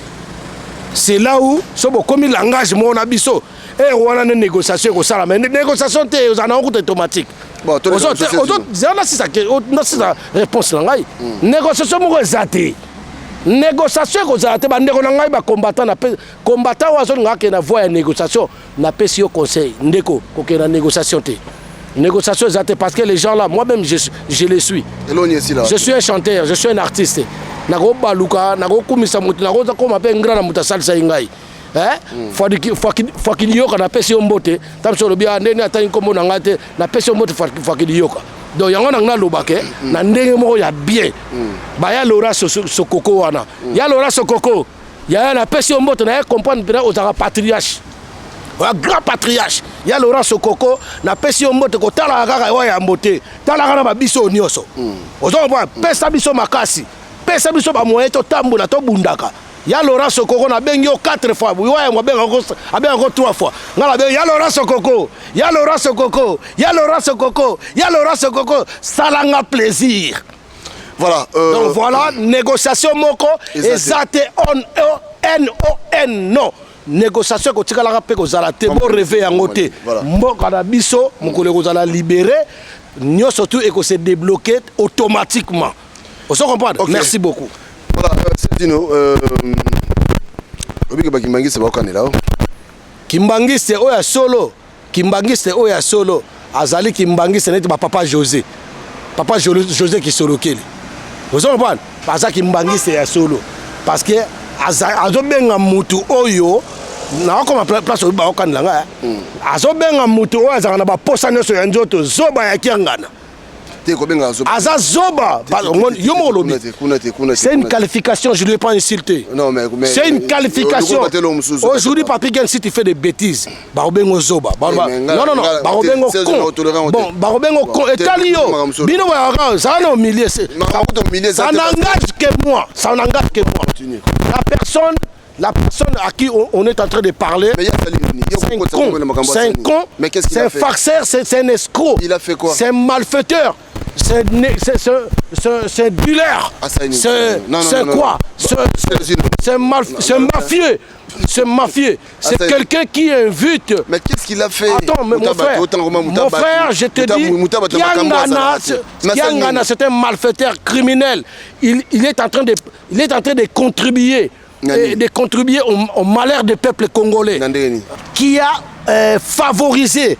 C'est là où so bokomi langage moko na biso ere wana nde négociation ekosalama. Négociation te, ozala nango kuta automatique. Zela nasisa réponse na ngai. Négociation moko eza te, négociation ekozala te. Bandeko na ngai bacombattant, na combattant oyo azolinga akende na voie ya négociation, napesi yo conseil, ndeko, kokende na négociation te. Négociation eza te, parce que les gens là, moi-même je les suis. Je suis un chanteur, je suis un artiste. Nakobaluka, nakokumisa moto, nakozakoma mpe ngra na moto asalisai ngai. Fwakili yoka, napesi yo mbote. Ta biso olobi ndenge atangi nkombo na ngai te, napesi yo mbote, Fwakili yoka. Donc yango nanga nalobake na ndenge moko ya bien. Baya Lora Sokoko wana, ya Lora Sokoko, yaya, napesi yo mbote. Naye comprendre mpena ozalaka patriarche, oya grand patriarche ya Laurent Sokoko, napesi yo mbote. Kotalaka kaka oyo yambo te, talaka na babiso nyonso. Ozo comprendre? Pesa biso makasi, pesa biso bamoyen, totambola, tobundaka. Ya Laurent Sokoko, nabengi yo 4 fois. Oyo abengako 3 fois, nga nabengi ya Laurent Sokoko, ya Laurent Sokoko, ya Laurent Sokoko, ya Laurent Sokoko, salanga plaisir. Voilà. Donc voilà, négociation moko eza te, on n o n non, négociation ekotikalaka mpe kozala te. Borêver yango te. Mboka na biso, mokolo ekozala libéré, nyonso tout ekose débloquer automatiquement. Ozo comprendre? Okay. Merci beaucoup. Voilà, Celezino, obiki bakimbangisi baokanela o. Kimbangiste oyo ya solo, kimbangiste oyo ya solo azali kimbangiste neti bapapa José, papa José Kisolokeli. Ozo comprendre? Aza kimbangiste ya solo parce que azobenga mutu oyo nakokoma place oyo baokanela ngai. Azobenga mutu oyo azalaka na baposa nyonso ya nzoto, zoba ya kiangana. Te, kobenga zoba. Aza zoba, yo moko olobi. C'est une qualification, je ne lui ai pas insulté. Non, mais c'est une qualification. Aujourd'hui, Papi Gen, si tu fais des bêtises, bakobengo zoba. Non, non, non, bakobengo con. Bon, bakobengo con, etali yo. Bino boyaka zala na au milieu, ça n'engage que moi, ça n'engage que moi. La personne à qui on est en train de parler, c'est un con, c'est un con, c'est un farceur, c'est un escroc. Il a fait quoi? C'est un malfaiteur, c'est un dealer. C'est quoi? C'est un mafieux. C'est mafieux. C'est quelqu'un qui invite. Mais qu'est-ce qu'il a fait? Attends, mais mon frère, je te dis, Kiangana, c'est un malfaiteur criminel. Il est en train de contribuer au malheur du peuple congolais, qui a favorisé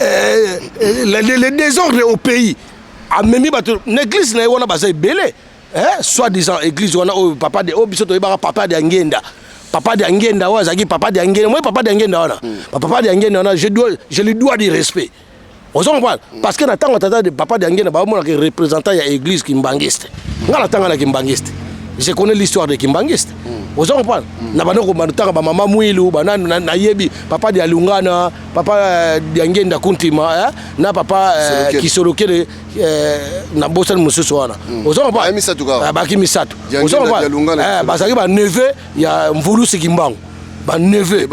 le désordre au pays. Amemi bato na église na ye wana, baza ebele, soi-disant église wana oyo papa de oyo biso toyebaka, papa de Angenda, papa de Angenda oyo azalaki papa de Angenda. Moi, papa de Angenda wana, papa de Angenda wana, je lui dois du respect. Ozo comprendre? Parce que na ntango tata de papa de Angenda, baomonaka représentant ya église kimbangiste. Nga na ntango na kimbangiste, je connais l'histoire de kimbangiste. Ozo comprendre? Na bando kobanda ntanga bamama mwilu banani, nayebi papa de Alungana, papa de Angenda Kuntima na papa Kisolokele, na bosani mosusu wana. Ozo comprendre? Baki misato. Ozo comprendre? Bazalaki baneveu ya Mvulusi Kimbangu, baneveu.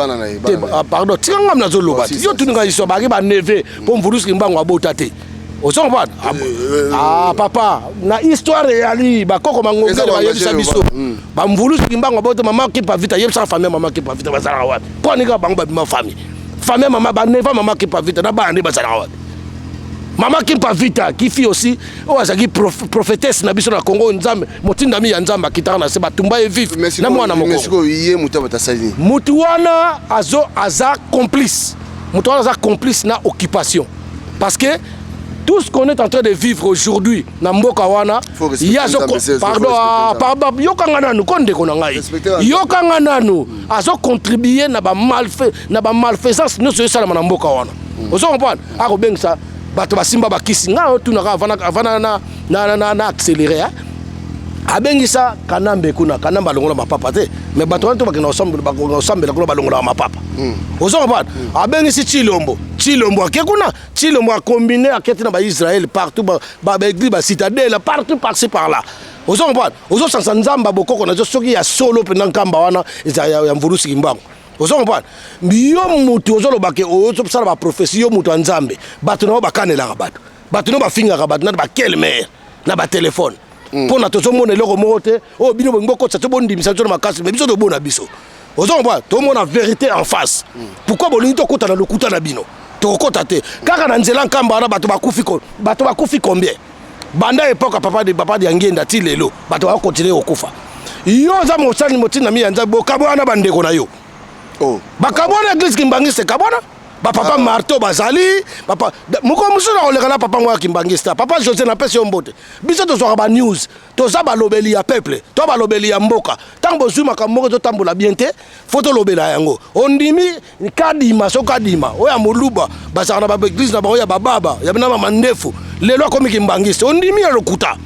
Pardon, tika ngam nazoloba. Yo tuni ngai histoire. Bazalaki baneveu mpo Mvulusi Kimbangu abota te. Ozo comprendre? Ah papa, na histoire eyali bakoko mangongele bayebisa biso, bamvulusi Kimbangu abota mama Kimpa Vita. Yebisaka famille mama Kimpa Vita bazalaka wapi? Mpo anika bango babima famille mama, baneveu mama Kimpa Vita na bana nde bazalaka wapi? Mama Kimpa Vita kifi aussi, oyo azalaki prophétesse na biso na Congo, Nzambe, motindami ya Nzambe, akitaka na se, batumba ye vif na mwana moko. Ye moto asali. Mutu wana azo aza complice, moto wana aza complice na occupation, parce que Tout ce qu'on est en train de vivre aujourd'hui na mboka wana, ye azo, pardon, ah, pardon, yokanga nanu ko ndeko na ngai, yokanga nanu, azocontribue na bamalfaisance nyonso esalama na mboka wana. Ozo comprendre? Akobengisa bato basimba bakisi. Ngai otunaka avana na accéléré, hein? Abengisa Kanambe kuna. Kanambe alongola mapapa te, mais bato wana to bakenda kosambela kuna, balongolaka mapapa. Ozo comprendre? Abengisi Chilombo. Chilombo ake kuna, Chilombo acombine, aketi na baisrael partout, baéglise, bacitadelle partout, par-ci par-là. Ozo comprendre? Ozosansa Nzambe bokoko na soki ya solo mpenza. Nkamba wana eza ya Mvulusi Kimbangu. Ozo comprendre? Yo mutu ozolobake, ozosala baprophétie, yo mutu ya Nzambe, bato na yo bakanelaka bato, bato no bafingaka bato na bakele mare na batelefone mpona tozomona eloko moko te. Oyo bino bolingi bokotisa to bondimisa biso na makasi, mais biso tobona biso. Ozo comprendre? Tomona vérité en face. Pourquoi bolingi tokota na lokuta na bino? Tokokota te. Kaka na nzela Nkamba wana, bato bakufi, bato bakufi combien banda époque papa de papa Diangenda ti lelo? Bato bakocontinue kokufa. Yo oza mosali motindami ya Nzambe, bokabwana bandeko na yo. Oh. Bakabwana, église kimbangiste kabwana, bapapa Marto bazali papa moko mosusu na koleka na papa ngo ya kimbangiste, papa José, napesi yo mbote. Biso tozwaka banews, toza balobeli ya peuple, to balobeli ya mboka. Ntango bozwi makambo moko ezotambola bien te, fo tolobela yango. Ondimi kadima, soki kadima oyo ya moluba, bazalaka na baeglise na bango ya bababa ya bina bamandefu, lelo akomi kimbangiste. Ondimi ya lokuta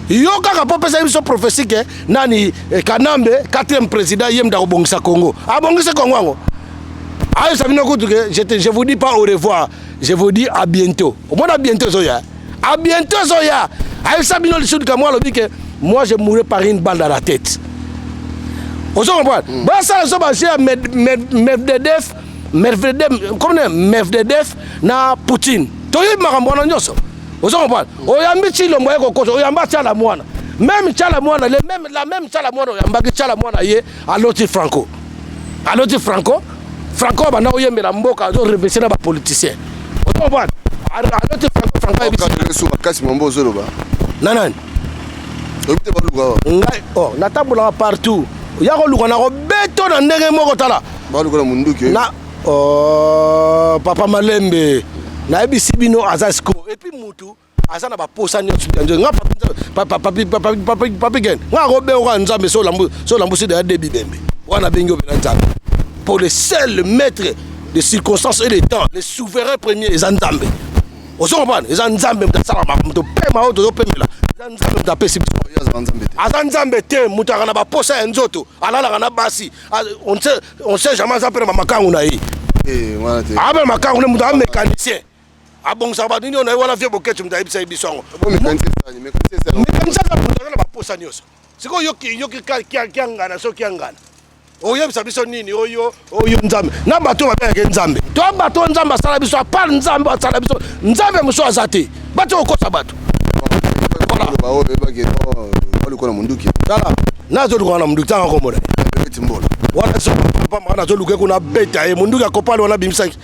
yo kaka mpo opesa biso prophétie ke nani, Kanambe quatrième président, ye mutu akobongisa Congo. Abongisi Congo yango, ayebisa bino kutu ke je vous dis pas au revoir, je vous dis à bientôt. Omona, bientôt ezoya, à bientôt ezoya. Ayebisa bino lisusu kamwa, alobi ke moi je mourrai par une balle dans la tête. Ozo comprendre? Basala so baje ya Medvedev, Medvedev comme Medvedev na Poutine, toyebi makambo wana nyonso. Ozo comprendre? Oyambi Chilombo, ye kokosa. Oyamba Tiala Mwana, même Tiala Mwana, le même, la même Tiala Mwana oyambaki, Tiala Mwana ye aloti Franco, aloti Franco. Franco banda oyembela mboka, azorevese na bapoliticien. Ozo comprendre? Aloti Franco, Franco ayebisi. Makasi mambo ozoloba. Na nani? Oyebi te, baluka awa. Ngai, oh, natambolaka partout. Ya koluka na kobeto na ndenge moko, tala. Baluka na munduki. Na, oh, papa Malembe, nayebisi bino, aza siko. Et puis mutu aza na baposa nyonso ya nzoto. Nga papi gen, nga akobenga Nzambe. So olambusi deya de bibembe wana, abengi yo mpena Nzambe. Pour le seul maître de circonstances et de temps, le souverain premier, eza Nzambe. Ozo comprendre? Eza Nzambe moto asalaka moto pema oyo tozopemela. Eza Nzambe moto apesi biso. Aza Nzambe te. Moto aka na baposa ya nzoto, alalaka na basi, on sait jamais. Aza mpe na bamakangu na ye, abe makangu ne. Moto aza mécanicien, abongisaka bato nini oyo na ye wana. Vie Bokeci, moto ayebisa ye biso yango. Mécanicien aza moto aza na baposa nyonso. Sikoyo yoki kiangana, soki kiangana oyebisa biso nini? Oyo oyo Nzambe na bato oyo babengaki Nzambe, to bato oyo Nzambe asala biso, à part Nzambe asala biso, Nzambe mosusu aza te. Bato okosa bato. Tala, nazoluka na munduki, tanga komona wana pamba wana, azoluka kuna, beta ye munduki akopali wana, abimisaki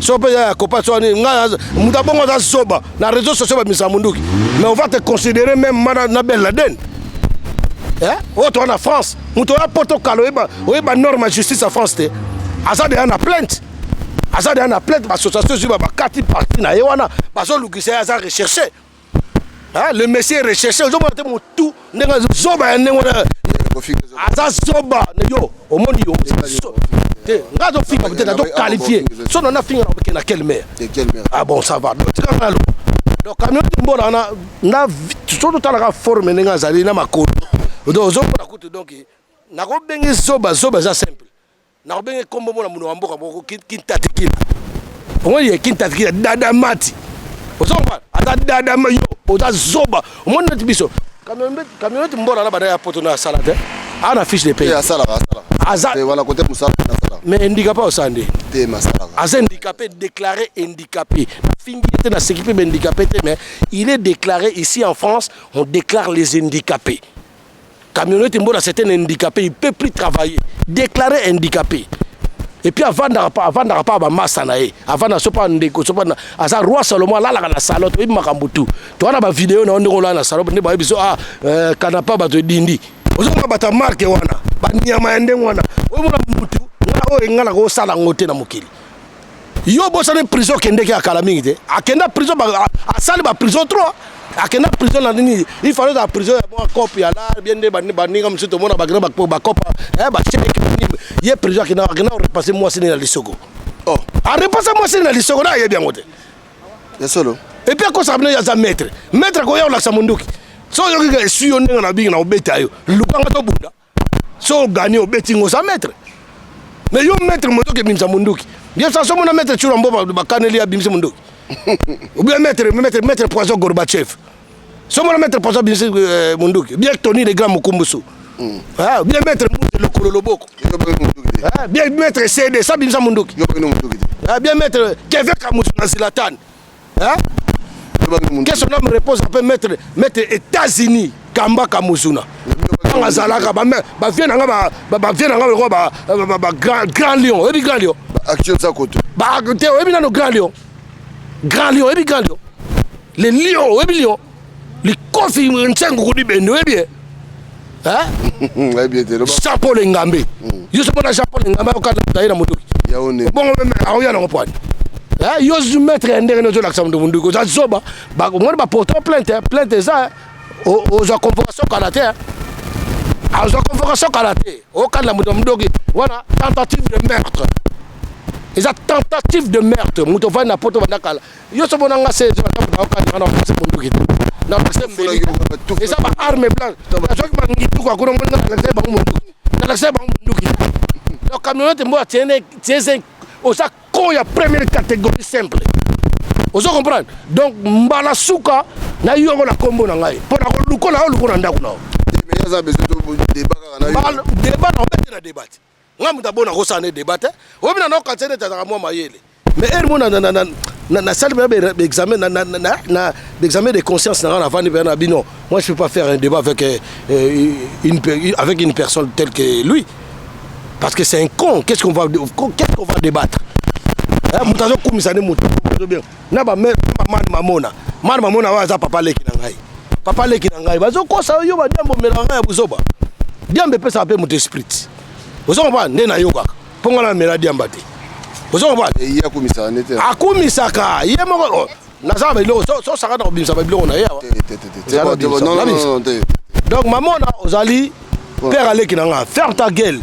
so mpe ya kopa so nini. Ngai moto abongo aza zoba. Na réseau sociaux babimisaka munduki, mais on va te considérer même ma na Ben Laden oyo toza na France. Moto oya poto kala, oyeba, oyeba norme ya justice ya France te. Aza deya na plainte, aza deya na plainte. Baassociation ezwi, bakati parti na ye wana, bazolukisa ye, aza recherché. Le monsieur recherché. Ozomona te motu ndenge zoba ya ndenge wana, aza zoba. Yo omoni, yo te, nga azofinga peut-être, azoqualifie so na nafinga na na quelle mère? Ah bon, ça va. Donc tika nga lo. Donc camionnette mbola wana na so totalaka forme ndenge azali na makolo, donc ozomona kutu. Donc nakobenge zoba zoba, eza simple. Nakobenge kombo mona mono wa mboka moko kintatikila. Omoni ye kintatikila dada mati. Ozomona, aza dada. Yo oza zoba. Omoni neti biso camionnette mbola na banda ya poto na asala te, aa na fiche de paye. Aza mais handicapé, osala nde aza handicapé, déclaré handicapé. Nafingi ye te, naseki mpe bahandicapé te, mais il est déclaré. Ici en France, on déclare les handicapés. Camionnette mbola, c'est un handicapé, il peut plus travailler, déclaré handicapé. Et puis avandaka pa, avandaka pa bamasa na ye, avanda so pa ndeko so pa. Aza roi Salomo, alalaka na salon. Toyebi makambo tu, toza na bavideo na yo ndenge olala na salon, nde bayebi so. Ah, kanapa bato edindi. Ozomona bato ya marke wana, banyama ya ndenge wana. Oyomona mutu nga oyo, nga nakosala yango te na mokili. Yo obosani prison okendeki ya kala mingi te. Akenda prison, asali ba prison 3. Akenda prison na nini? Il fallait la prison ya mwa cope ya la bien nde baninga mosusu tomona bakenda bakopa eh, bacheke nini. Ye prison akenda, akenda repasser mwasi nini na lisoko. Oh. Arepasser mwasi nini na lisoko na ayebi yango te. Ya solo. Et puis akosaka bino aza maître. Maître akoya kolakisa monduki. So oyoki ka esui yo ndenge na bingi na obeta yo. Lukanga tobunda. So ogani obeti ngo oza maître. Mais yo maître moto okebimisa monduki. Bien ça somona maître Tshura Mboba bakaneli abimisi monduki. Ou bien maître maître maître Poison Gorbatchev. Somona maître Poison abimisi monduki. Bien Tony le grand Mukumbusu. Ah, bien maître Mousse lokolo loboko. Ah, bien maître CD ça bimisa monduki. Ah, bien maître Kevin Kamusu na Zlatan. Hein? Que son âme repose en paix, maître, maître États-Unis, Kamba Kamuzuna. Ntango azalaka bavie na nga bavie na nga lokola ba grand lion, oyebi grand lion? Action za koto. Ba te oyebi nano grand lion. Grand lion, oyebi grand lion? Le lion, oyebi lion? Likofi nsengo kudi bende, oyebi ye? Hein? Oyebi te. Jean Paul Ngambe. Yo so mona Jean Paul Ngambe okata taye na motoki. Bongo meme aoya nango poani. Yo zu maître ya ndenge ozolakisa moto monduki oza zoba, omoni baporte plainte, plainte eza ozwa convocation kala te, azwa convocation kala te, okanda moto ya mondoki wana tentative de meurtre, eza tentative de meurtre. Moto ovandi na poto banda kala, yo so mona nga se okanda na ofase monduki te, na ofase mbeli, eza ba arme blanche, nazwaki bangituka kuna, moni nga nalakisa bango monduki, nalakisa bango monduki. Donc camionnette mbo atiene tiese, oza con ya première catégorie simple, ozo comprendre? Donc mbala suka na yongo na kombo na ngai mpo na kolukola yo luko na ndako na yo. Débat na obete na débat te, ngai moto abona kosala ne débat te. Oyebi na naokanisa neti azalaka mwa mayele, mais heure mo nasali mpenza baexamen na examen de conscience na ngai, navandi mpenza na bino, moi je peux pas faire un débat avec une personne telle que lui, parce que c'est un con. Qu'est-ce qu'on va débattre? Moto azokumisa nde moto bien na bamani mamona, mani mamona oyo aza papa leki na ngai, papa leki na ngai bazokosa yo badiambo omelaka ngai ya buzoba. Diamba epesaka mpe moto esprit, ozo comprendre? Nde nayokaka mpo ngai namela diamba te, ozo comprendre? Ye akumisaka nde te. Akumisaka ye moko naza na biloko sosaka na kobimisa babiloko na ye awa. Donc mamona ozali père aleki na nga, ferme ta gueule,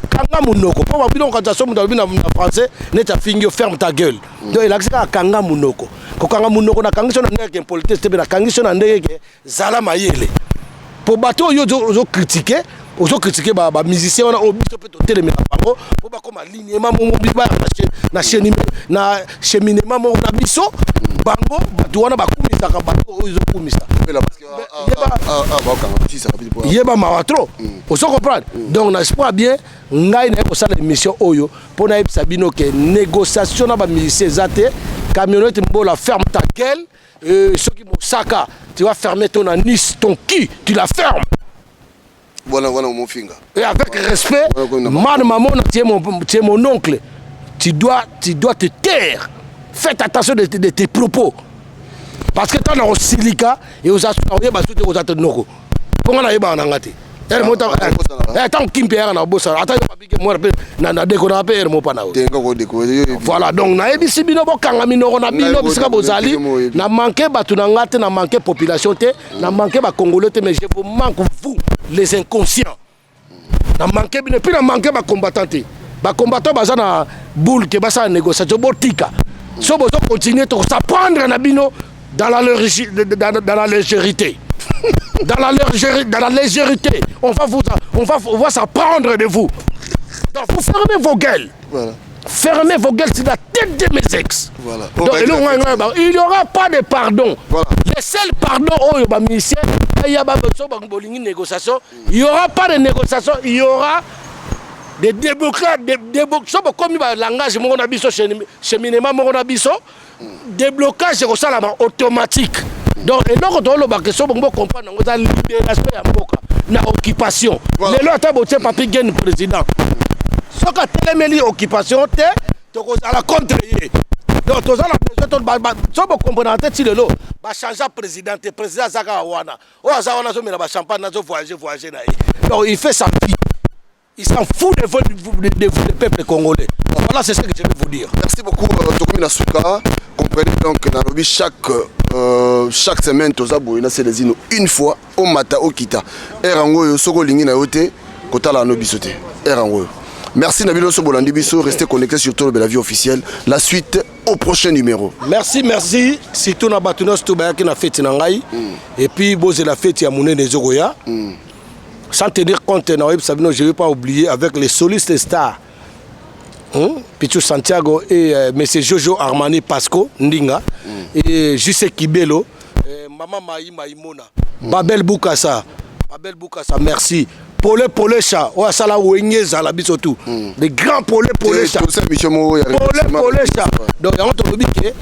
kanga monoko, mpo babiloko kati so moto alobi na français neti afingi yo, ferme ta gueule. Donc elakisi kaka kanga monoko. Kokanga monoko, nakangi so na ndenge ke impolitesse te, mpe nakangi so na ndenge ke zala mayele, mpo bato oyo ozocritiquer, ozocritiquer bamusicien wana oyo biso mpe totelemela bango mpo bakóma alignement moko baya na cheminement moko na biso. Bango bato wana bakumisaka bato oyo ezokumisa, yeba mawa trop, ozo comprendre? Donc na espoir bien ngai naye kosala émission oyo mpo nayebisa bino ke négociation na bamusicien eza te. Camionnette Mbola, ferme ta gueule. Soki mosaka, tu vas fermer ton anus, ton cul, tu la fermes. Voilà, voilà mon finga. Et avec respect, man maman, tu es mon oncle, tu dois te taire. Faites attention de tes propos, parce que tant osilika et oyeba so te oza te noko, mpo nga nayebaka na nga te. Ntango kimpe yaka na obosana ata yo babike mwana mpe na dekonaka mpe ere mopa na yo. Voilà, donc nayebisi bino bokanga minoko na bino bisika bozali. Na manque bato na nga te, na manque population te, na manque bacongolais te, mais je vous manque, vous les inconscients. Na manque bino, puis na manque bacombattant te. Bacombattant baza na boule ke basala négociation, botika. So bozo continuer, tokos'en prendre na bino dans la légèreté, dans la légèreté, on va s'en prendre de vous. Donc vous fermez vos gueules. Voilà. Fermez vos gueules sur la tête de mes ex. Voilà. Donc, il n'y aura pas de pardon. Voilà. Le seul pardon, oh, il y a pas négociation. Il n'y aura pas de négociation. Il y aura des démocrates, des démocrates, comme le langage, mon abiso, cheminement, mon abiso, déblocage ekosalama automatique. Donc eloko tolobaka so bongo comprendre yango eza libération ya mboka na occupation. Lelo ata botie Papi Gen président, soki atelemeli occupation te, tokozala contre ye. Donc toza na besoin, so bocomprendre te, ti lelo bachange président te. Président aza kaka wana, oyo aza wana azomela bachampagne, azovoyage voyage na ye. Donc il fait sa vie. Il s'en fout de vous, de, de vous, le peuple congolais. Voilà, c'est ce que je vais vous dire. Merci beaucoup, euh, Tokomi Nasuka. Comprenez donc, Nairobi, chaque, euh, chaque semaine, Toza Boyena Selezino, une fois, au Mata, au Kita. Erango, Soko Lingi na yote, Kotala no bisote. Erango. Merci Nabilo Sobolandi Biso, restez connectés sur Tolo la vie officielle. La suite au prochain numéro. Merci, merci. Surtout na bato nyonso to bayaki na feti na ngai. Et puis bozela feti ya monene ezokoya. Sans tenir compte na oyebisa bino, je vais pas oublier avec les solistes stars. Pichu Santiago et euh, Monsieur Jojo Armani Pasco Ndinga mm. et JC Kibelo, euh, Maman Maï Maïmona, Babel Bukasa, Babel Bukasa, merci. Pole Polesha, oyo asala wenge ezala biso tout. Les grands Pole Polesha. Pole Polesha. Donc yango tolobi ke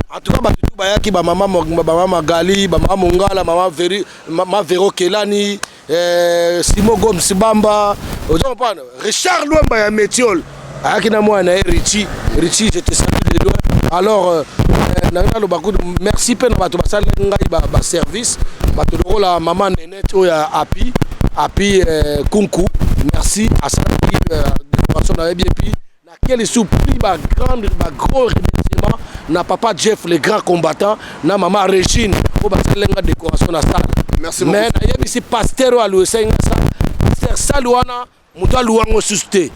en tout cas bato tu bayaki ba mama ba Magali, ba mama Mongala, mama Veri, mama Vero Kelani, eh, Simo Gomes Bamba, ozo comprendre? Richard Luemba ya Metiol ayaki na mwana na ye Richie, Richie je te salue de loin. Alors euh, euh, na naloba kutu merci mpe na bato basaleli ngai ba, ba service bato lokola mama Nenette oyo ya Api Api euh, Kunku merci asalaki euh, décoration na ye bien puis na quel surpris ba grande ba gros remerciement na papa Jeff le grand combattant na mama Régine oyo basaleli nga décoration na salle. Merci beaucoup. Mais nayebisi pasteur oyo aluesai nga salle, pasteur salle wana moto aluwango susu te,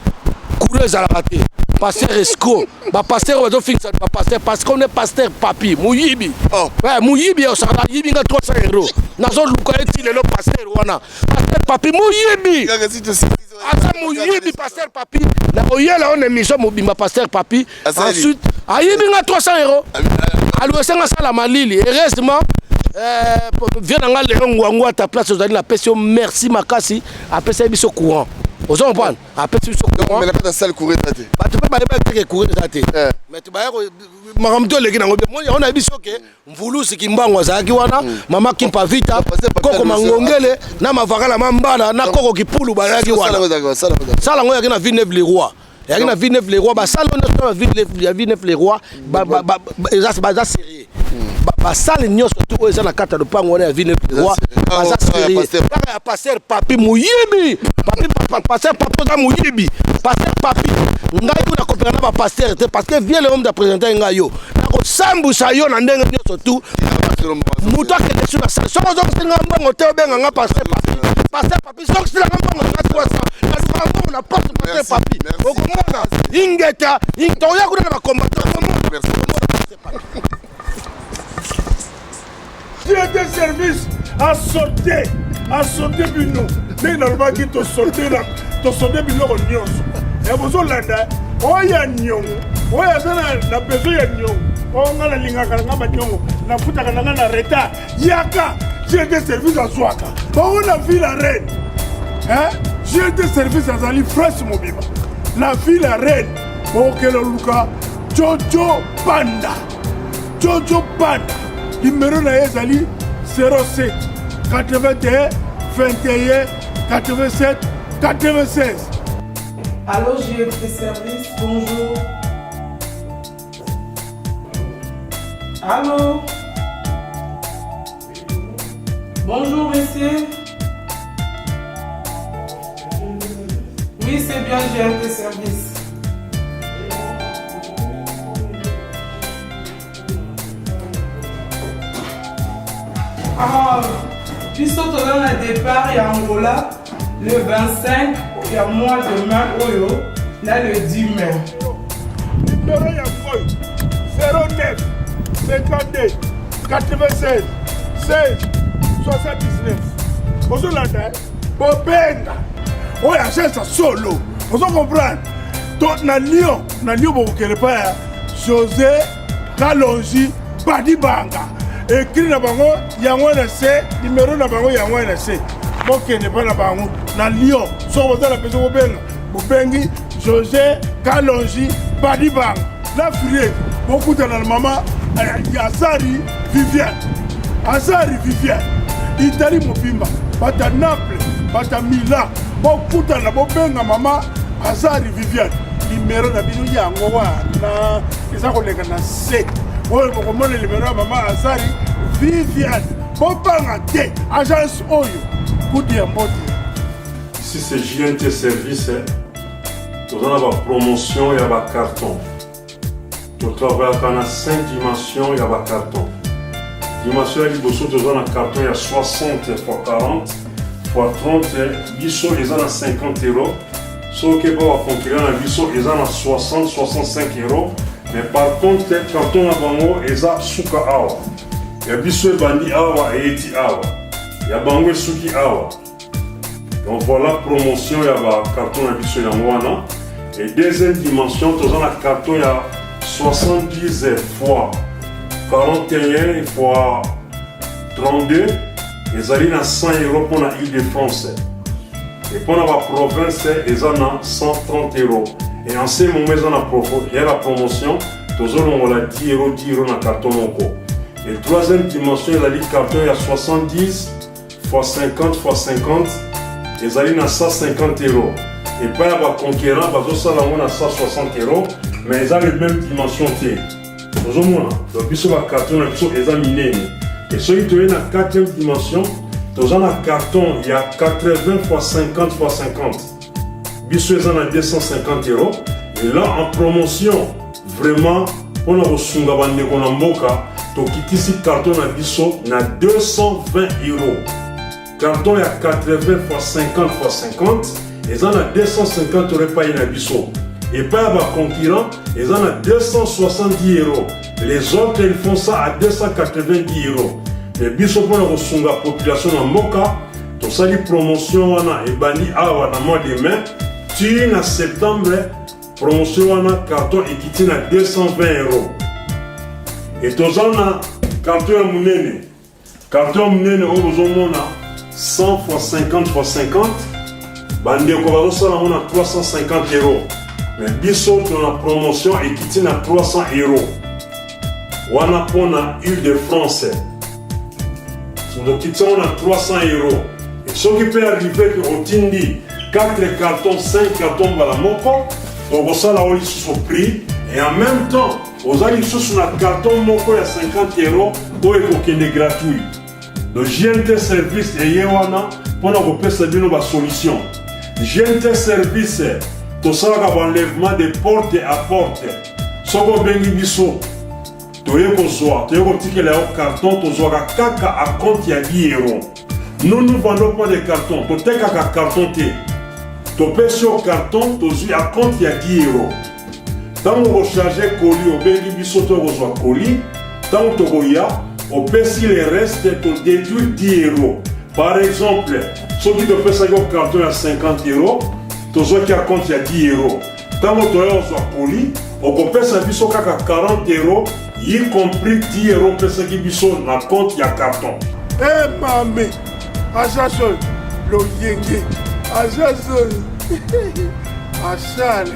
courant ezalaka te, pasteur escroc, bapasteur oyo bazofingisa bapasteur parce qu'on est pasteur papi moyibi. Oh. Ouais, moyibi osakala ayibi nga 300 euro nazoluka ye ti lelo pasteur wana pasteur papi moyibi aza moyibi pasteur papi nakoyela yo na émission mobimba pasteur papi. Asali. Ensuite ayibi nga 300 euro aluese nga sala malili heureusement vie na nga lelo ngwangu ata place ozali napesi yo merci makasi apesaki biso courant ozo comprendre apesi biso courant Mais la kata salle courant eza te. Bato mpe bayebaki te ke courant eza te. Eh. Mais baya makambo to eleki nango bien yango nayebi so ke mvulusi kimbangu azalaki wana mama Kimpa Vita koko Mangongele na mavakala mambala na koko Kipulu bazalaki wana. Sala yango eyaki na Villeneuve le Roi, eyaki na Villeneuve le Roi basala oyo nyonso na Villeneuve ya Villeneuve le Roi eza baza sérieux basale nyonso tu oyo eza na kati ya lopango wana ya Villeneuve le Roi baza sérieux kaka ya pasteur papi moyibi papi pasteur papi oza moyibi pasteur papi ngai oyo nakopeka na bapasteur te parce que vie le homme da présente ngai yo nakosambwisa yo na ndenge nyonso tu moto akende su na sale soki ozokosenga mbongo te obenga nga pasteur papi pasteur papi soki osilanga mbongo na nga 300 nalukaka mbongo na poste pasteur papi okomona ingeta toya kuna na bakombato okomona pasteur papi. GT service asorte asorte bino ndenge nalobaki tosorte na tosorte biloko nyonso ya bozolanda oyo ya niongo oyo aza na besoin ya niongo oyo ngai nalingaka na ngai baniongo nafutaka na ngai na retard yaka GT service azwaka bango na ville ya reine GT service azali fresh mobimba na ville ya reine bokokende luka Jojo Panda. Jojo Panda numero na ye ezali 07 81 21 87 96. Allô, GFT Service, bonjour. Allô? Bonjour, monsieur. Oui, c'est bien GFT Service. Ah, biso toza na départ ya Angola le 25 ya mois de mai oyo na le 10 mai. Numéro ya oyo 09 52 96 16 79 ozolanda eh? Bobenga oyo agence ya solo ozo comprendre to na Lyon na Lyon bokokende pa ya José Kalonji Badibanga ekri na bango yango na se numero na bango yango na se bokende mpa na bango na Lyon soki boza na besoin bobenga bobengi José Kalonji Badibanga na Frie bokutana na mama Azari Viviane Azari Viviane Italie mobimba bata Naples bata Milan bokutana bobenga mama Azari Viviane numero na bino yango wana eza koleka na se oyo bokomona numero ya mama Azari Viviane bobanga te agence oyo kudu ya mbote. Ici c'est JNT Service, toza na ba promotion ya ba carton. Totravayaka na 5 dimensions ya ba carton. Dimension ya liboso toza na carton ya 60 x 40 x 30, biso eza na 50 euros. Soki ba ba concurrent na biso eza na 60 65 euros, mais par contre carton na bango eza suka awa. Ya biso ebandi awa eyeti awa. Ya bango esuki awa. Donc voilà promotion ya ba carton na biso yango wana. Et deuxième dimension toza na carton ya 70 fois 41 fois 32 ezali na 100 euros mpo na Île-de-France. Et mpo na ba province eza na 130 euros. Et en ce moment eza na ya la promotion tozolongola 10 euros 10 euros na carton moko. Et troisième dimension ezali carton ya 70 fois 50 fois 50 ezali na 150 euros. Epai ya baconquérant bazosala yango na 160 euros, mais eza le même dimension te. Ozomona, donc biso bacarton na biso eza minene. Et soki toye na quatrième dimension, toza na carton ya 80 fois 50 fois 50, biso eza na 250 euros. Et là en promotion vraiment mpona kosunga bandeko na mboka, tokitisi carton na biso na 220 euros. Carton ya 80 fois 50 fois 50 eza na 250 euros epai na biso. Epai ya baconcurrent eza na 270 euros. Les autres, ils font ça à 290 euros. Mais biso mpona kosunga population na mboka, tosali promotion wana ebandi awa na mois de mai ti na septembre. Promotion wana, carton ekiti na 220 euros. E toza na carton ya monene. Carton ya monene oyo bozomona, 100 fois 50 fois 50, bandeko bazosala yango na 350 euros, mais biso tona promotion ekiti na 300 euros wana mpona Île-de-France. Tokiti yango na 300 euros. E soki mpe arrive ke otindi 4 carton, 5 carton mbala moko, tokosala oyo lisusu prix. Et en même temps oza lisusu na carton moko ya 50 euros oyo ekokende gratuit. Donc GNT Service eye wana mpona kopesa bino basolution. GNT Service tosalaka baenlèvement de porte à porte. Soki obengi biso, toye kozwa, toye kotikela yo carton, tozwaka kaka acompte ya 10 euros. Nous, nous vendons pas de carton, totekaka carton te. Topesi yo carton, tozwi acompte ya 10 euros. Ntango okocharge colis, obengi biso, to kozwa colis. Ntango tokoya, opesi le reste, todéduire 10 euros. Par exemple, soki topesaki yo carton ya 50 euros, tozwaki acompte ya 10 euros, ntango toya kozwa colis, okopesa biso kaka 40 euros, y compris 10 euros opesaki biso na compte ya carton. E mame aza solo loyenge, aza solo asale.